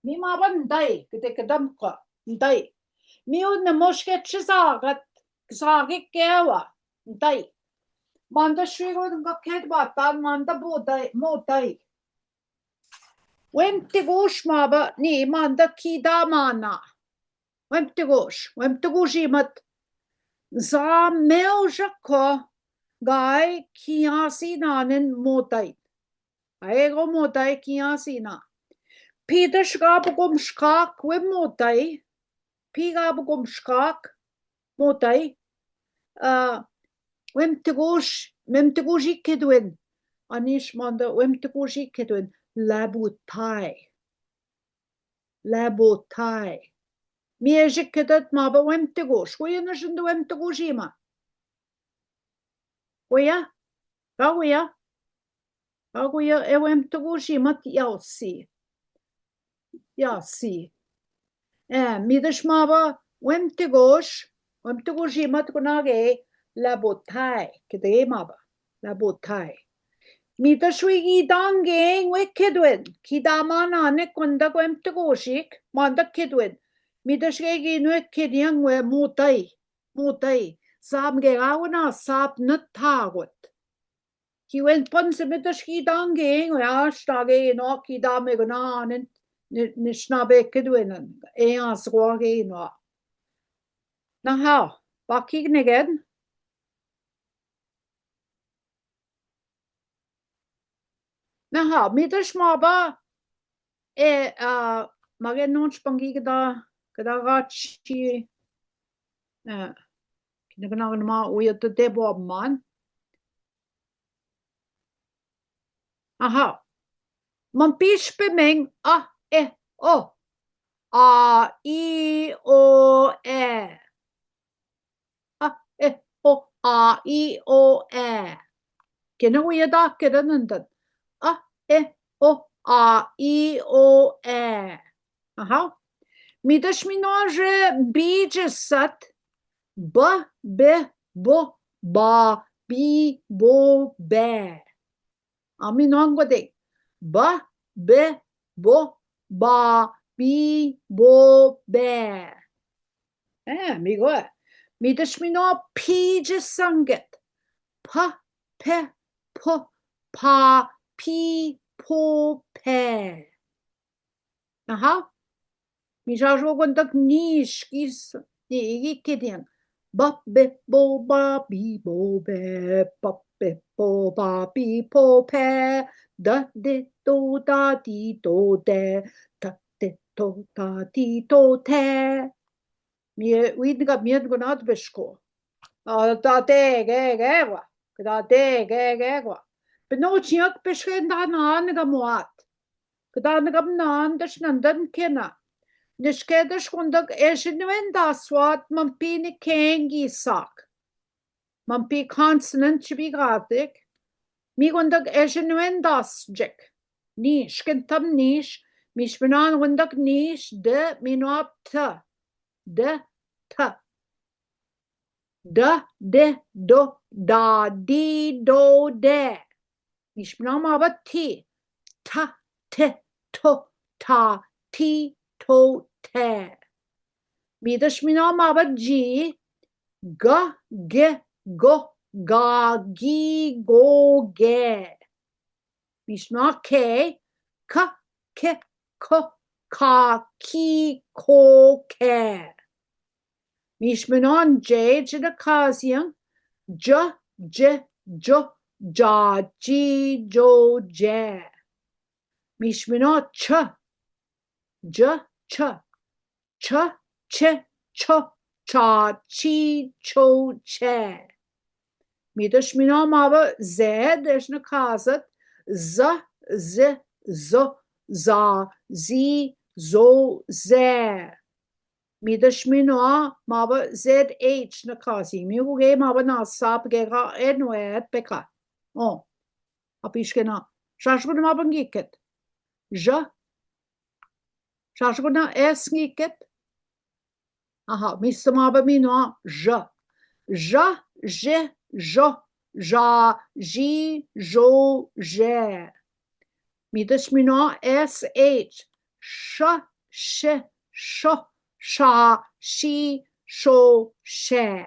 Mi maba ndai, kede kedam ka. Ndai. Mi u ne moshke chi sagat, sagik kewa. Ndai. Manda shwi ko nga kedbatan, manda motai, motai. Wem tigosh maba, ni manda kidama na. Wem tigosh, wem tigosh imat. Za meu shako, gai kiasi nanen motai. Ai go motai kiasi na. Pidash ga bugum shkak, wem motai. Pi ga bugum shkak, motai. A, wem tigosh, wem tigosh i kedwin. Anish manda, wem tigosh i kedwin. Labutai. Labutai. Mi eshi kedat maba wem tigosh. Kuya na shindi wem tigosh ima. Kuya? Ka kuya? Ka kuya, e wem tigosh imat yasi. Yasi. E, midash maba wem tigosh, wem tigosh imat kuna ge labutai. Kede maba. Labutai. Midash wi kidan gen we kedwin. Kidama nane kunda wem tigoshik, manda kedwin. Midash ge gen we kediang we motai. Motai. Sam ge gauna sap na tagot. Ki wen pan se midash kidan gen we ashta ge no kidame gana nen ni, ni shna be kedwin. E aswa ge no. Naha, bakik negen. Naha, midash maba, e, a, mage non spangi keda, keda gachi, e, kina kena kena ma uya te debo man. Aha. Mampish pe meng, a, e, o. A, i, o, e. A, e, o, a, i, o, e. Kena uya da keda nandan. A, e, o, a, i, o, e. Aha. Midash mi no aje bi jesat. Ba, be, bo, ba, bi, bo, be. Ami no ango de. Ba, be, bo, ba, bi, bo, be. E, mi go. Midash mi no pi jesanget. Pa, pe, po, pa, pi, po, pe. Aha. Mi shasho kontak nish kis, ni iki kediang. Ba, be, bo, ba, bi, bo, be, ba, be, bo, ba, bi, bo, be, da, de, do, da, di, do, de, da, de, do, da, di, do, de. Mi, e, win ka mian ko nat beshko. A, da, de, ge, ge, wa. Keda de, ge, ge, wa. Beno chiak beshke nda nan ka muat. Keda nda kam nan da shnan dan kena. Nishke da shkondak eshin wen da swat mampi ni kengi sak. Mampi consonant chibi gatik. Mi kondak eshin wen da sjek. Nish, kentam nish. Mi shmenan kondak nish, de, mi no ap ta. De, ta. Da, de, do, da, di, do, de. Mi shmenan maba ti. Ta, te, to, ta, ti, to, te. Midash mi no maba ji. Ga, ge, go, ga, gi, go, ge. Mi shmenan ke, ka, ke, ko, ka, ki, ko, ke. Mi shmenan je, je da kazian, ja, je, jo, ja, ji, jo, je. Mi shmenan cha, ja, cha. Cha, che, cho, cha, chi, cho, che. Midash mi no maba zed, esh na kazat, za, ze, zo, za, zi, zo, ze. Midash mi no maba zed, esh na kazi. Mi uge maba na sap ge ga en wet peka. O. Apishkena. Shashkuna maba ngiket. Ja, Sasukuna S ngiket. Aha, mi sma ba mi nua zha. Zha, zhe, zho, zha, zhi, zho, zhe. Midesh mi nua S H. Sha, she, sho, sha, shi, sho, she.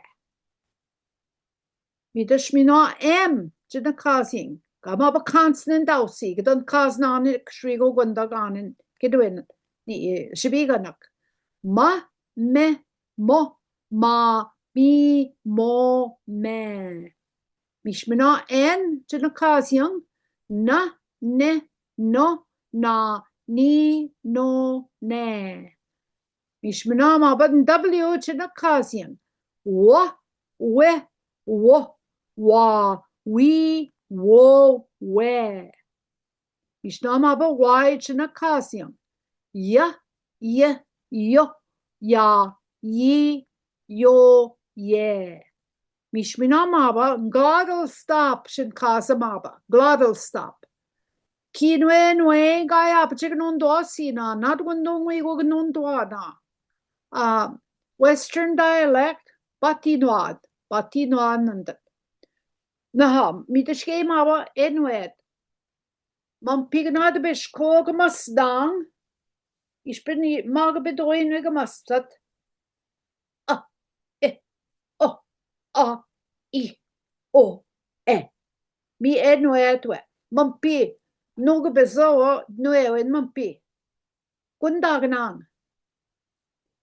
Midesh mi nua M, jidna kaziin. Ka ma ba consonant ausi, ka don kazinanne, ka shwi go gunda ganin, ka duin, ni, eh, shibiganak. Ma, me, mo, ma, mi, mo, me. Mish mi nua N, jidna kaziin. Na, ne, no, na, ni, no, ne. Mish mi nua ma ba W, jidna kaziin. Wa, we, wo, wa, wi, wo, we. Mish mi nua ma ba Y, jidna kaziin. Ya, ye, yo, ya, yi, yo, ye. Mish mi nua ma ba glottal stop, shin kaza ma ba glottal stop. Ki nue nue ngai apachik nondua sina, na dungundung wi gu nondua na. Ah, Western dialect, bati nuad, bati nuad nandad. Naha, midesh ke ma ba N word. Mampigna de beshko ga masdang, ish beni ma ga bedoin we ga mastat. A, e, o, a, i, o, e. Mi N word we. Mampi. Nugu bezo, nu ewe mampi. Gundagnan.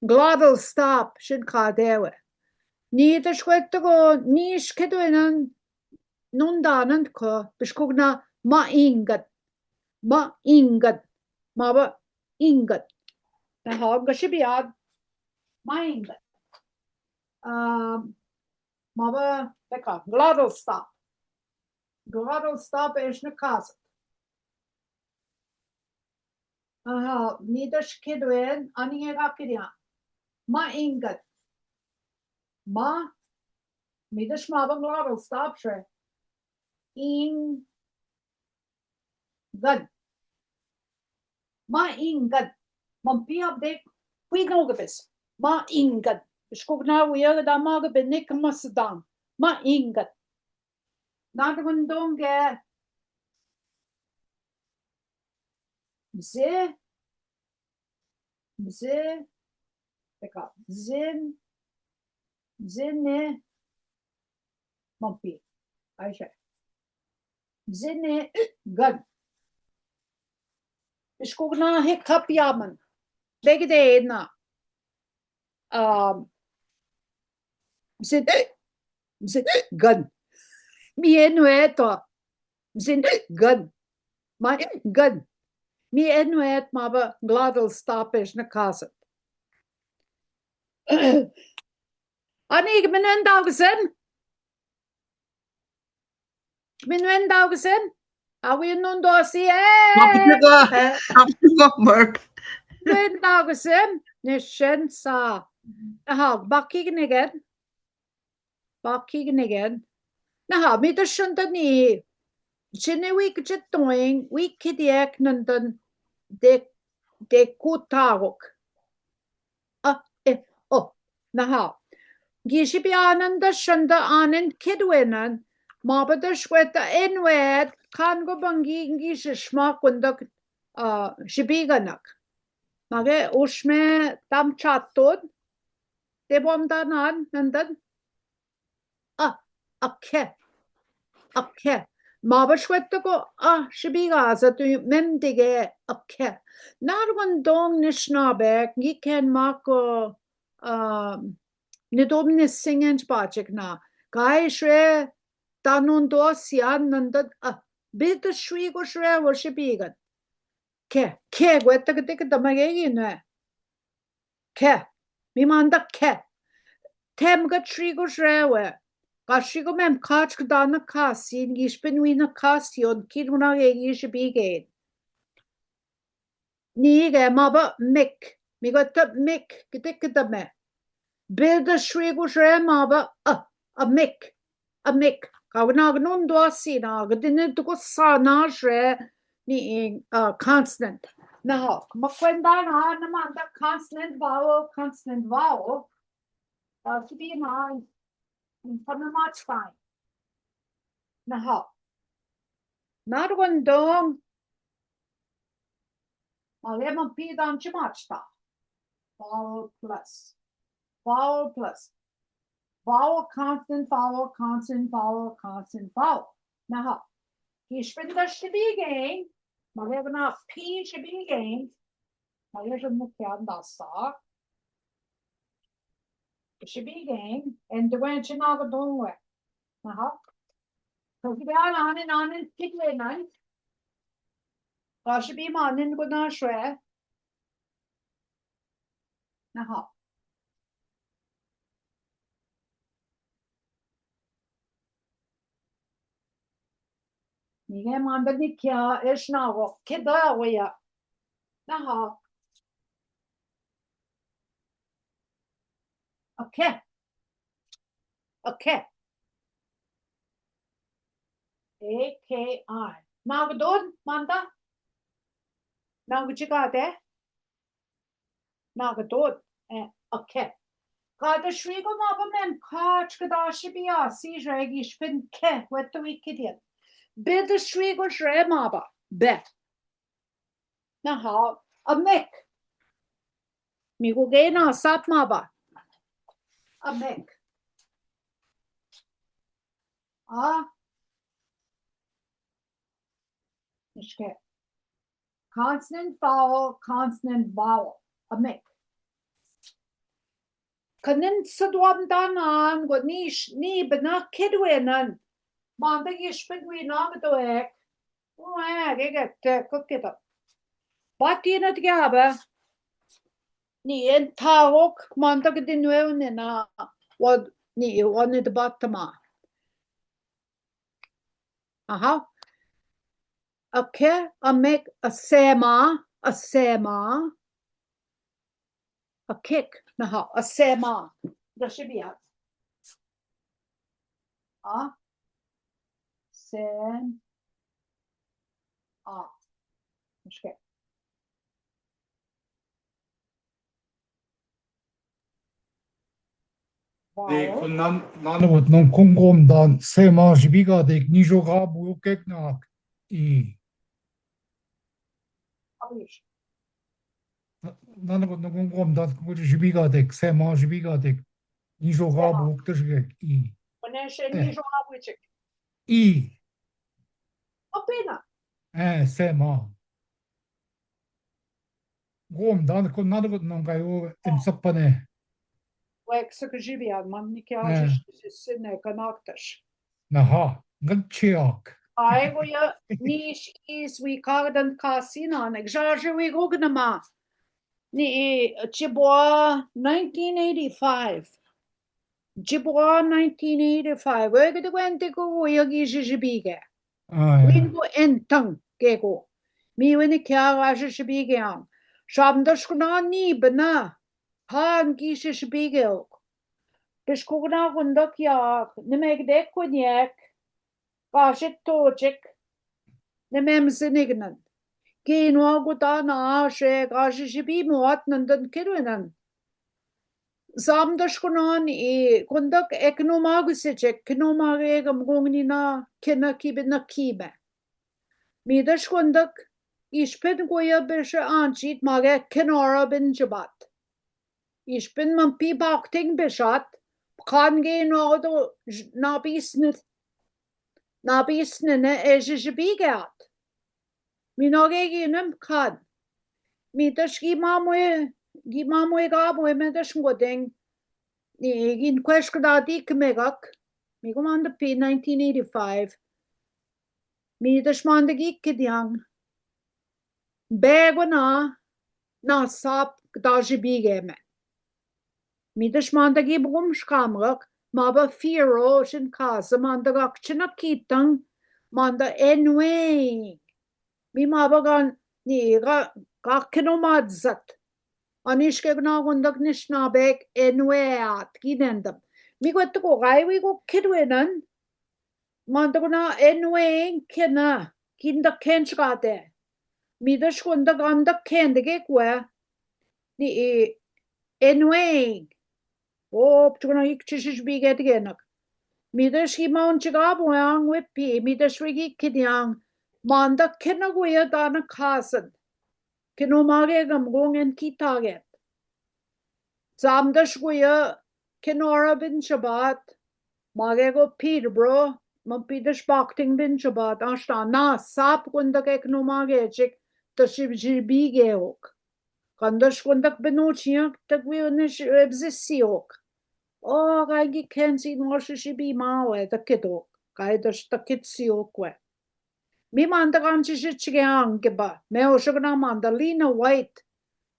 Glottal stop, shin kadewe. Ni da shweta go, ni shkeduenan, nundanan ko, bishkugna ma ingat. Ma ingat. Ma ba ingat. Naha, ga shibiad. Ma ingat. Um, ma ba, beka, glottal stop. Glottal stop, eshna kazat. Aha, ni da shkeduen, ani nge ga kiria. Ma ingat. Ma, mi da shma ba glottal stop, she. In, gan. Ma ingan. Mampi abdek, pui no gabes. Ma ingan. Shkugna wia da ma gabe nek masdan. Ma ingan. Nadgundonge. Mze. Mze. Teka. Mzen. Mzene. Mampi. Aisha. Mzene gan. Bishkugna he kapyaman. Degde na. Um, mzene, mzene gan. Mi enu eto. Mzene gan. Ma gan. Mi enu et ma ba glottal stoppage na kasat. Ani, kmen wen daukesen? Kmen wen daukesen? Awi nun dosi, eh? Kapituga, kapituga, Mark. Kmen wen daukesen? Nishen sa. Aha, baki gnegen. Baki gnegen. Naha, mi da shanda ni. Jene wik jetoing, wik kidiek nandan de, de kutagok. A, e, o. Naha. Ngishi bianan da shanda anen kedwenan. Ma ba da shweta enwet, kango bangi ngishi shma kundak, a, shibiganak. Mage ushme tam chatun. De bondanan, nandan. A, ake. Ake. Ma ba shweta ko, a, shibiga sa tu mendige, ake. Nargun dong nishnabek, ngiken mako, a, nidom nisingen bachek na. Kai shwe, tanun do sian, nandan, a, bida shwi go shwe, wa shibigan. Ke, ke, gweta ke te ke dama ke gine. Ke, mi manda ke. Tem ga trigo shrewe. Ga trigo mem kach ga dana kasin, gishpin wina kasion, kin una ke gish bigen. Ni ge ma ba mik. Mi ga ta mik, ke te ke dama. Bida shwi go shre ma ba a, a mik. A mik. Ka wina gnun dua sina, ga dine duko sana shre ni, a, consonant. Nahok, ma kuenta na, na manda consonant, vowel, consonant, vowel. Uh, keep in mind, in front of my spine. Nahok. Not one dong. Maleman pidan chimachta. Vowel plus. Vowel plus. Vowel, consonant, vowel, consonant, vowel, consonant, vowel. Nahok. Gi shpinda shibigeng. Maleman na pi shibigeng. Maleman na kianda sa. Shibigeng. And the wench na ga dong we. Nahok. Ka shibi a nanen, nanen, kidwe nan. Ka shibi ma nen go na shwe. Nahok. Nige manda ni kia, ish na wo. Kida wo ya. Nahok. Okay. Okay. A K I. Nagdod, manda? Nagdod, chikade? Nagdod. Eh, okay. Kada shwigo maba men kach kada shibia si jegi shpin ke wetu ikidian. Bida shwigo shre maba. Be. Nahok, a mek. Mi go ge na sap maba. A mek. A. Nishke. Consonant, vowel, consonant, vowel. A mek. Kanin sa duam danan, go nish, ni bena kedwenan. Manda gi shpin wi na ga doek. Ua, ge ge te, ko keda. Batina tiaba. Ni en tawok, manda ge dinweo nena. Wa, ni, wa ni de batama. Aha. A ke, a mek, a sema, a sema. A kek, naha, a sema. Da shibia. A. Sem. A. Mishke. Wow. Dek, nan, nan, wot, nan kongom dan, sema jibigadek, nijo gabu, kek nak. I. Abish. Na, na, na, na, gon, gon, dan, gon, jibigadek, sema jibigadek. Nijo gabu, tashgek, i. Oneshe, eh, nijo gabu, chek. I. Opena. Eh, sema. Gon, dan, kon, na, na, na, gon, gayo, em, sapane. Wek, saka jibia, man, ni ke, eh, ajish, sine, kanaktash. Naha, ngan chiak. Ai, go ya, nish, is, wi, kagdan, kasinan, ek, jaje, wi, go, gnama. Ni, eh, chibua, nineteen eighty-five. Chibua, nineteen eighty-five. Wege de wente go, go, ya, gi, ji, jibige. Ah, ya. Win go, entang, ke go. Mi, wene, kia, ga, ji, jibige, ang. Shabda, shkuna, ni, bena. Ha, ang, gi, ji, jibige, ok. Pishkugna, gundok, yak. Nemegdek, kunyek. Gashi tojik. Nemem zinignan. Kinua gudana ashe gashi shibi muat nandan kiruinan. Zamda shkunan i kundak eknuma gusechek, kinuma gegam gungnina, kina kibina kibe. Midash kundak, ishpin guya beshe anchit mage kinora bin jibat. Ishpin man pi bakting beshat, kan ge nodo j-, nabisnit, nabisnene e jijibigat. Mi no ge ginem kan. Mi tash gi mamwe, gi mamwe gabwe me tash ngodeng. Ni gin kwesh kdadi kmegak. Mi gumanda pi nineteen eighty-five. Mi tash manda gi kediang. Begona na sap kda jibigeme. Mi tash manda gi bugum shkamgak, maba firo shin kaza manda gak china kitang, manda enweng. Mi maba gan ni ga, gak kino madzat. Anishke gna gundak nish na bek enweat, ginendam. Mi gwet ko gai wi ko kidwenan, Manda guna enweng kena, kinda kench gade. Midash kunduk, kanduk kendeke kwe. Ni, e, annoying. O, ptshukuna iktishish bige tigenak. Midash himan chikabo yang wipi, midash wiki kidiang. Manda kena guya dana kazan. Kino mage gam gung en kita get. Zamdash guya kinora bin chabat. Mage go Peterborough, man pidash bakting bin chabat. Ashna, na, sap kunduk ek no mage chik, ta shi, shi bige ok. Kandash kunduk bin uchiak, ta gwi unish ebzisi ok. O, gangi kensi no shi shi bi mawe, ta kidok. Kaidash ta kitsi ok we. Mi manda kansi shi chige angiba. Me oshogna manda Lena White.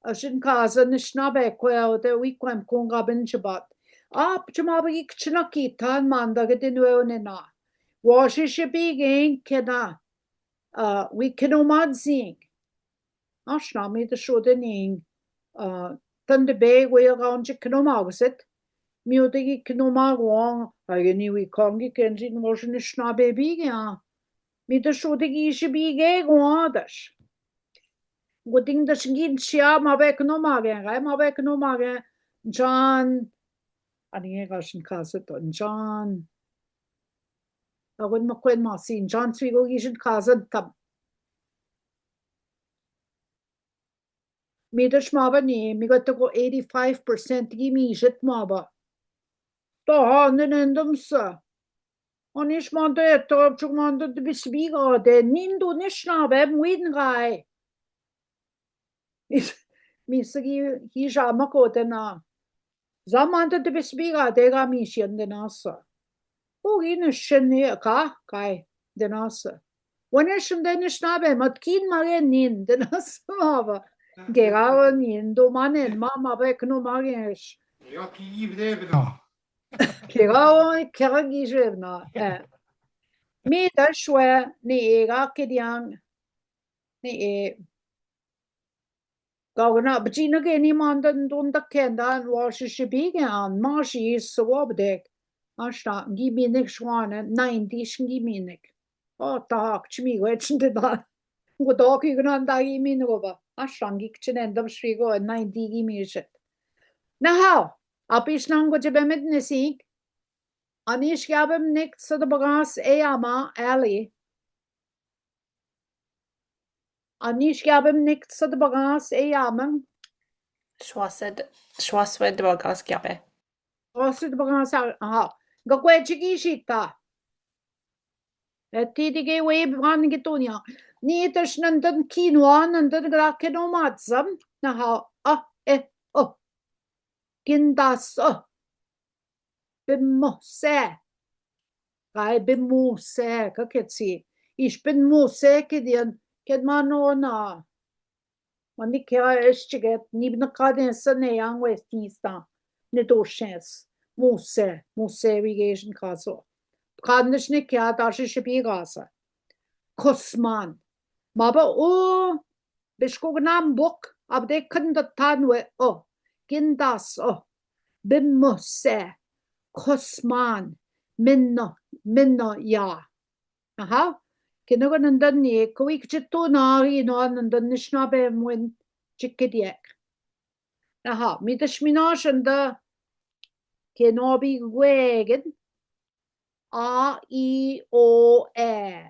Ashin kazan nishna be kwe o te wi kwem kunga bin chabat. Ap chuma bagi kchina kitan manda gidin we onena. Washi shi bi gen kena. A, wi keno madzing. Ashna mi da shudening. A, tande be we ga onji keno magset. Mi o te gi keno magwang. A, geni wi kangi kensi no shi nishna be bi gen. Mi da shude gi shi bi gen gwadash. Guding da shingin shia ma be kno ma gen, gai ma be kno ma gen. Njan. Ani e ga shin kaza to, njan. Agun ma kwen ma si, njan sui go gi shin kaza tam. Mi da shma ba ni, mi ga ta go eighty-five percent gi mi shet ma ba. Ta ha, nen endam sa. Anish manda e, ta chuk manda de bisbiga de, nindo nishna be mwin gai. Mis-, misigi hija mako dena. Za manda de bisbiga de ga mishen dena sa. O gine sheni ka, kai, dena sa. Wane shende nishna be, mat kin mare nin, dena sa ma ba. Gera o nin, do manen, ma ma be kno mare sh. Yo ki ibre bno. Kera o, kera gije bno. E. Mi da shwe, ni e ga kidian, ni e. Gawna, bjina geni manda ndunda kendan, wa shi shi bi gen, ma shi so wa bdek. Ashna, ngi minik shwane, ninety shi ngi minik. O, ta hak, chimi we chin de da. Ngu da ki gnan da ngi minik ba. Ashna, ngi kchinen da shwi go, ninety ngi mi shet. Na hao, apish nan go jebe med ne sik. Anish gabem nik sa da bagas e ama, Ali. Anish gabem nik sa da bagas e ama. Shwased, shwased bagas gabe. Shwased bagas, aha. Ga kwe chiki shita. E ti di ge we ban gi tunia. Ni ta shnan dan kinwa, nan dan gra keno matsam. Na ha, a, e, o. Kindas, o. Bimose. Gai bimose, ka ketsi. Ish bimose ke dian, ket ma no na. Mani kea esh chiget, ni bina ka den sa ne yang wes tista. Ne doshens. Mose, mose wi geshin kaso. Kandish ne kea da shi shi bi gasa. Kosman. Ma ba o Bishkugnan buk, abde kanda tanwe o, gindas o, bimose, kosman, minno, minno ya. Aha, kinogo nandan ni, kawik jitu na, ino nandan nishna be mwin, jikidiek. Aha, mi da shmina shanda, keno bi gwegen, A, i, o, e.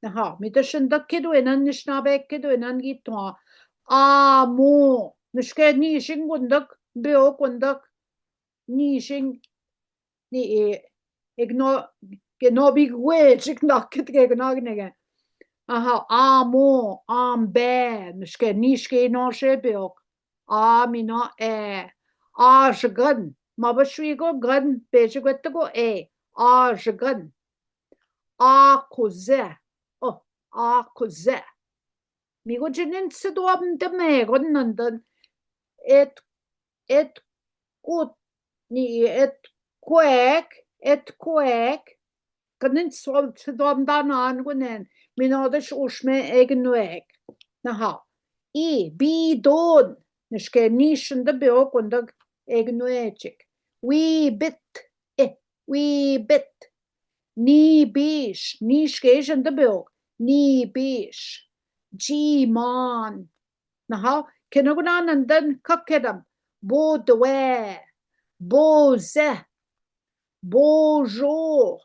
Aha, mi da shanda kidwenan, nishna be kidwenan gitwa. A, mo. Nishke nishin gundak, beo gundak. Nishin, ni, e, egno, keno bi gwe, chik nakit ke gnagne. Aha, a, mo, am, be. Nishke, nishke, no she beok. A, mina, e. Aşığın. Ma ba şüi go gın, beji go tı go e. Aşığın. Akuze. O, akuze. Mi go jinin sı duam deme, go nındın. Et, et, kut, ni, et, kuek, et, kuek. Kının so-, so-, domdan angunen, mi no dış uşme egnuek. Naha. I, bidon. Nışke nişin de beo kundak egnuecik. Wi bit. E, wi bit. Ni biş. Nişke işin de beo. Ni biş. G-man. Nahau, kinogonanandon, kakedam. Bodwe. Boze. Bojo.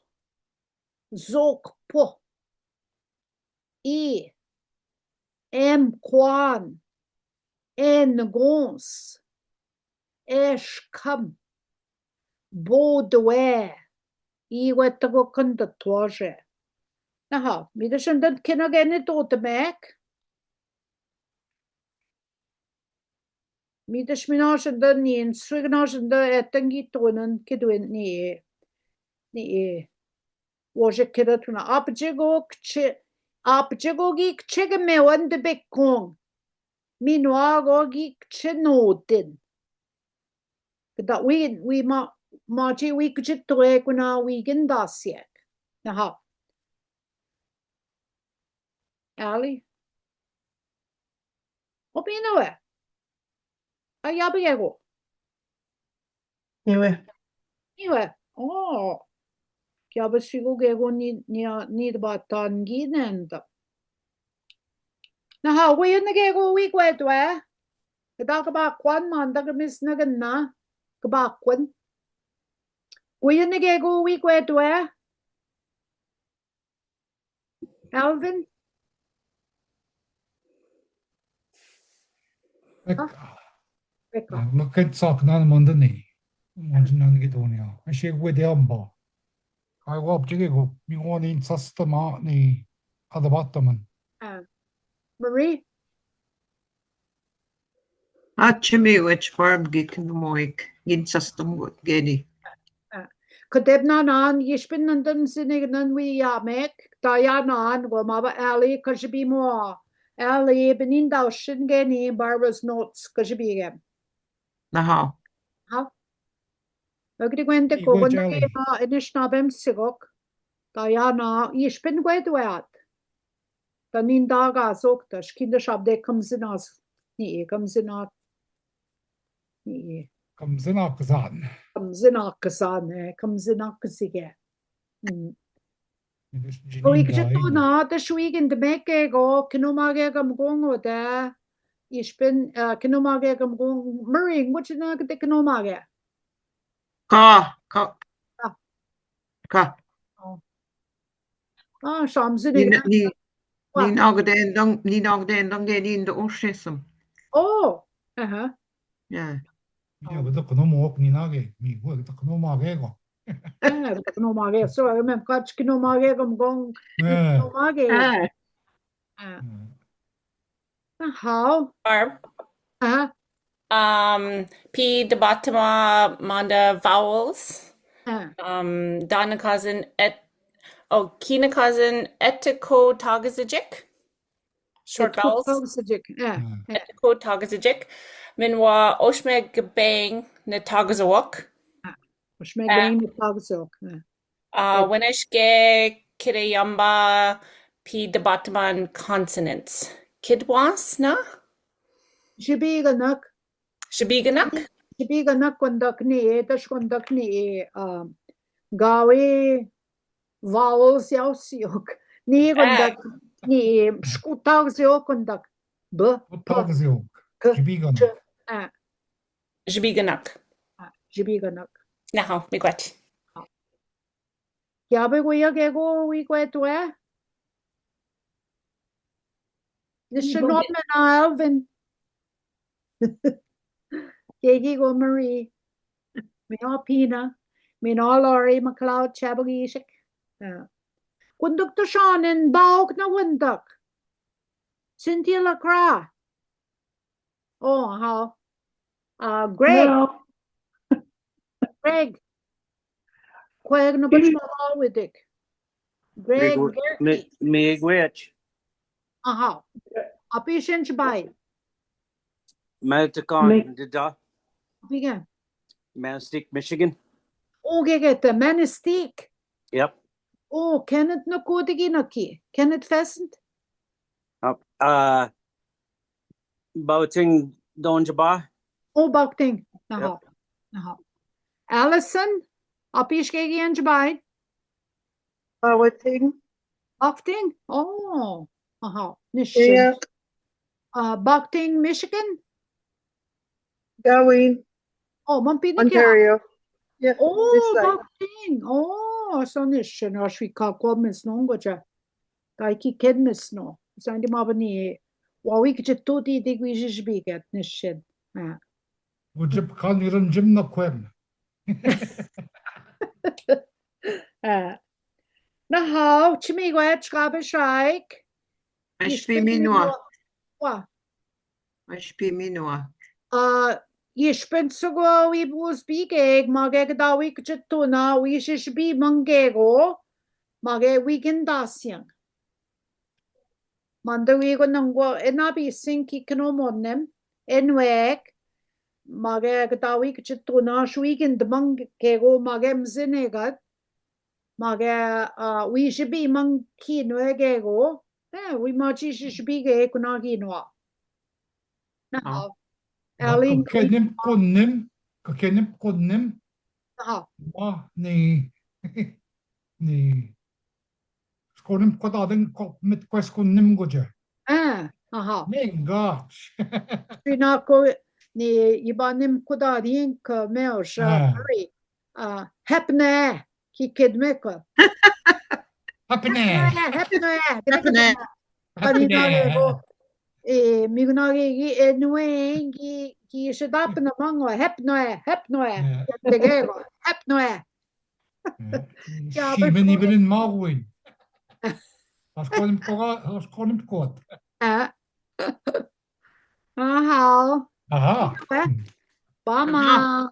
Zokpo. I. Emkwan. Engons. Eshkam. Bodwe. Iwetagokon da tuaje. Nahau, mideşandon kinogonanandon totumek. Mideşminašandon, ni, suigenašandon, etangitonan, kidwen ni, ni, waje keda tuna, apjego kche, apjego gi kche ge mewan de bekon. Minwago gi kche noden. Keda wi, wi ma, maji wi kche tue kuna wi gen dasiek. Nahau. Allie? Opina we. Ai, abegego. Niwe. Niwe. Oh. Kiabesigo gego ni, ni, ni debatan gi nenda. Nahau, wiyene gego wi kwetue. Keda kebakwan, manda kemisna gena. Kebakwan. Wiyene gego wi kwetue. Alvin? Pekka. Pekka. Aa, ma ken saknan mandani. Mandinan gidonia. Ashe wede amba. Kai wapjege go. Mi wani sastama ni adabataman. Aa. Marie? Achemi wech farm gi kinomoik, gin sastum geni. Aa, ka debnan an, yishpin nandon sinignan wi yamek, dayanan, wa maba Allie, ka jibi moa. Allie, binin daushin geni, Barbara's notes, ka jibi gem. Nahau. Nahau. Agri gwente ko, wanda ke ma, enish na bem sigok. Dayana, yishpin gwed weat. Da nindaga zokta, shkinda shabde kamzina, ni kamzina, ni. Kamzina kızan. Kamzina kızan, e, kamzina kızige. Hmm. Ko ikjituna, da shwigin de meke go, kinomage gam gongo de, ishpin, e, kinomage gam gong, mirin, which na de kinomage. Ka, ka. Ka. Ka. Oh. Ah, shamsi ni, ni, ni nagde endang, ni nagde endang ge ni nda oshesim. Oh, aha. Ya. Ya, bada kano mohok ni nage, mi bu bada kano mage go. Eh, bada kano mage, so, mem kach kano mage gom gong, kano mage. Ah. Nahau. Barb. Aha. Um, pee Dabatama manda vowels. Aha. Um, dana kazin et, oh, kina kazin etiko tagazajik. Short vowels. Etiko tagazajik. Aha. Etiko tagazajik. Minwa oshme gbeng na tagazawok. Aha. Oshme gbeng na tagazawok. Aha. Ah, wanash ge kire yamba pee Dabataman consonants. Kidwas na? Jibiganak. Jibiganak? Jibiganak kondak ni, eh, dash kondak ni, eh, ah, gawi vowels yau siyuk. Ni kondak ni, eh, shku tag ziyuk kondak. B, p, k, jibiganak. Ah. Jibiganak. Ah, jibiganak. Nahau, miigwet. Kiabe guya gego wi kwetue. Nisha no mena Alvin. Gegi go Marie. Mena Pina. Mena Lori McLeod Chabagishik. Kunduk tushanen bauk na wenduk. Cynthia Lacra. Oh, aha. Ah, Greg. Hello. Greg. Greg, no bash ma widik. Greg, Greg, Gertie. Mi, mi gwech. Aha. Api shen chibai. Manatakan, dida. Api gan. Manistee, Michigan. Oh, gegeta, Manistee. Yep. Oh, Kenneth no kudigi no ki. Kenneth Pheasant. Uh, uh, Bauteng Donjaba. Oh, Bauteng. Aha. Yep. Aha. Allison, apish ke gian jabai. Bauteng. Bauteng. Oh. Aha, nishin. Ia. Ah, Bogton, Michigan? Gawain. Oh, Mount Pinnaclea. Ontario. Ia, oh, Bogton. Oh, so nishin, oaswi ka kuames no ongo ja. Taiki kedmes no. Sandi ma bani. Wa wi kije tuti di wi jijbi ket nishin. Ah. Wujib kan iran jim na kwem. Ah. Nahau, chimi wet, chkabe shaik. Aishpi minua. Wa. Aishpi minua. Ah, ishpin sugo wi bus bigeg, mage keda wi kije tuna, wi jijbi mangego, mage wi gin dasiang. Mande wi go nangwa, e na bi sinki kino monem, e nuek, mage keda wi kije tuna, shu wi gin de mangego, mage mzin egat, mage, ah, wi jijbi mang kino egego, eh, wi ma jijbi ge kuna kinoa. Nahau. Alin. Ka kenim kunim, ka kenim kunim. Nahau. Wa, ni, ni. Skonim kodaden kop mit kwe skonim goje. Ah, aha. Ni gosh. Sinako ni ibanim kodadin ke meosha. Ah. Ari. Ah, hepne. Ki kedmeko. Hepne. Hepne. Hepne. Hepne. Ani nage go. Eh, mi nage gi, eh, nue, gi, gi shedapne mango. Hepne. Hepne. Degego. Hepne. Shimen ibelin maguin. Askonim koga, askonim kot. Ah. Aha. Aha. Bama.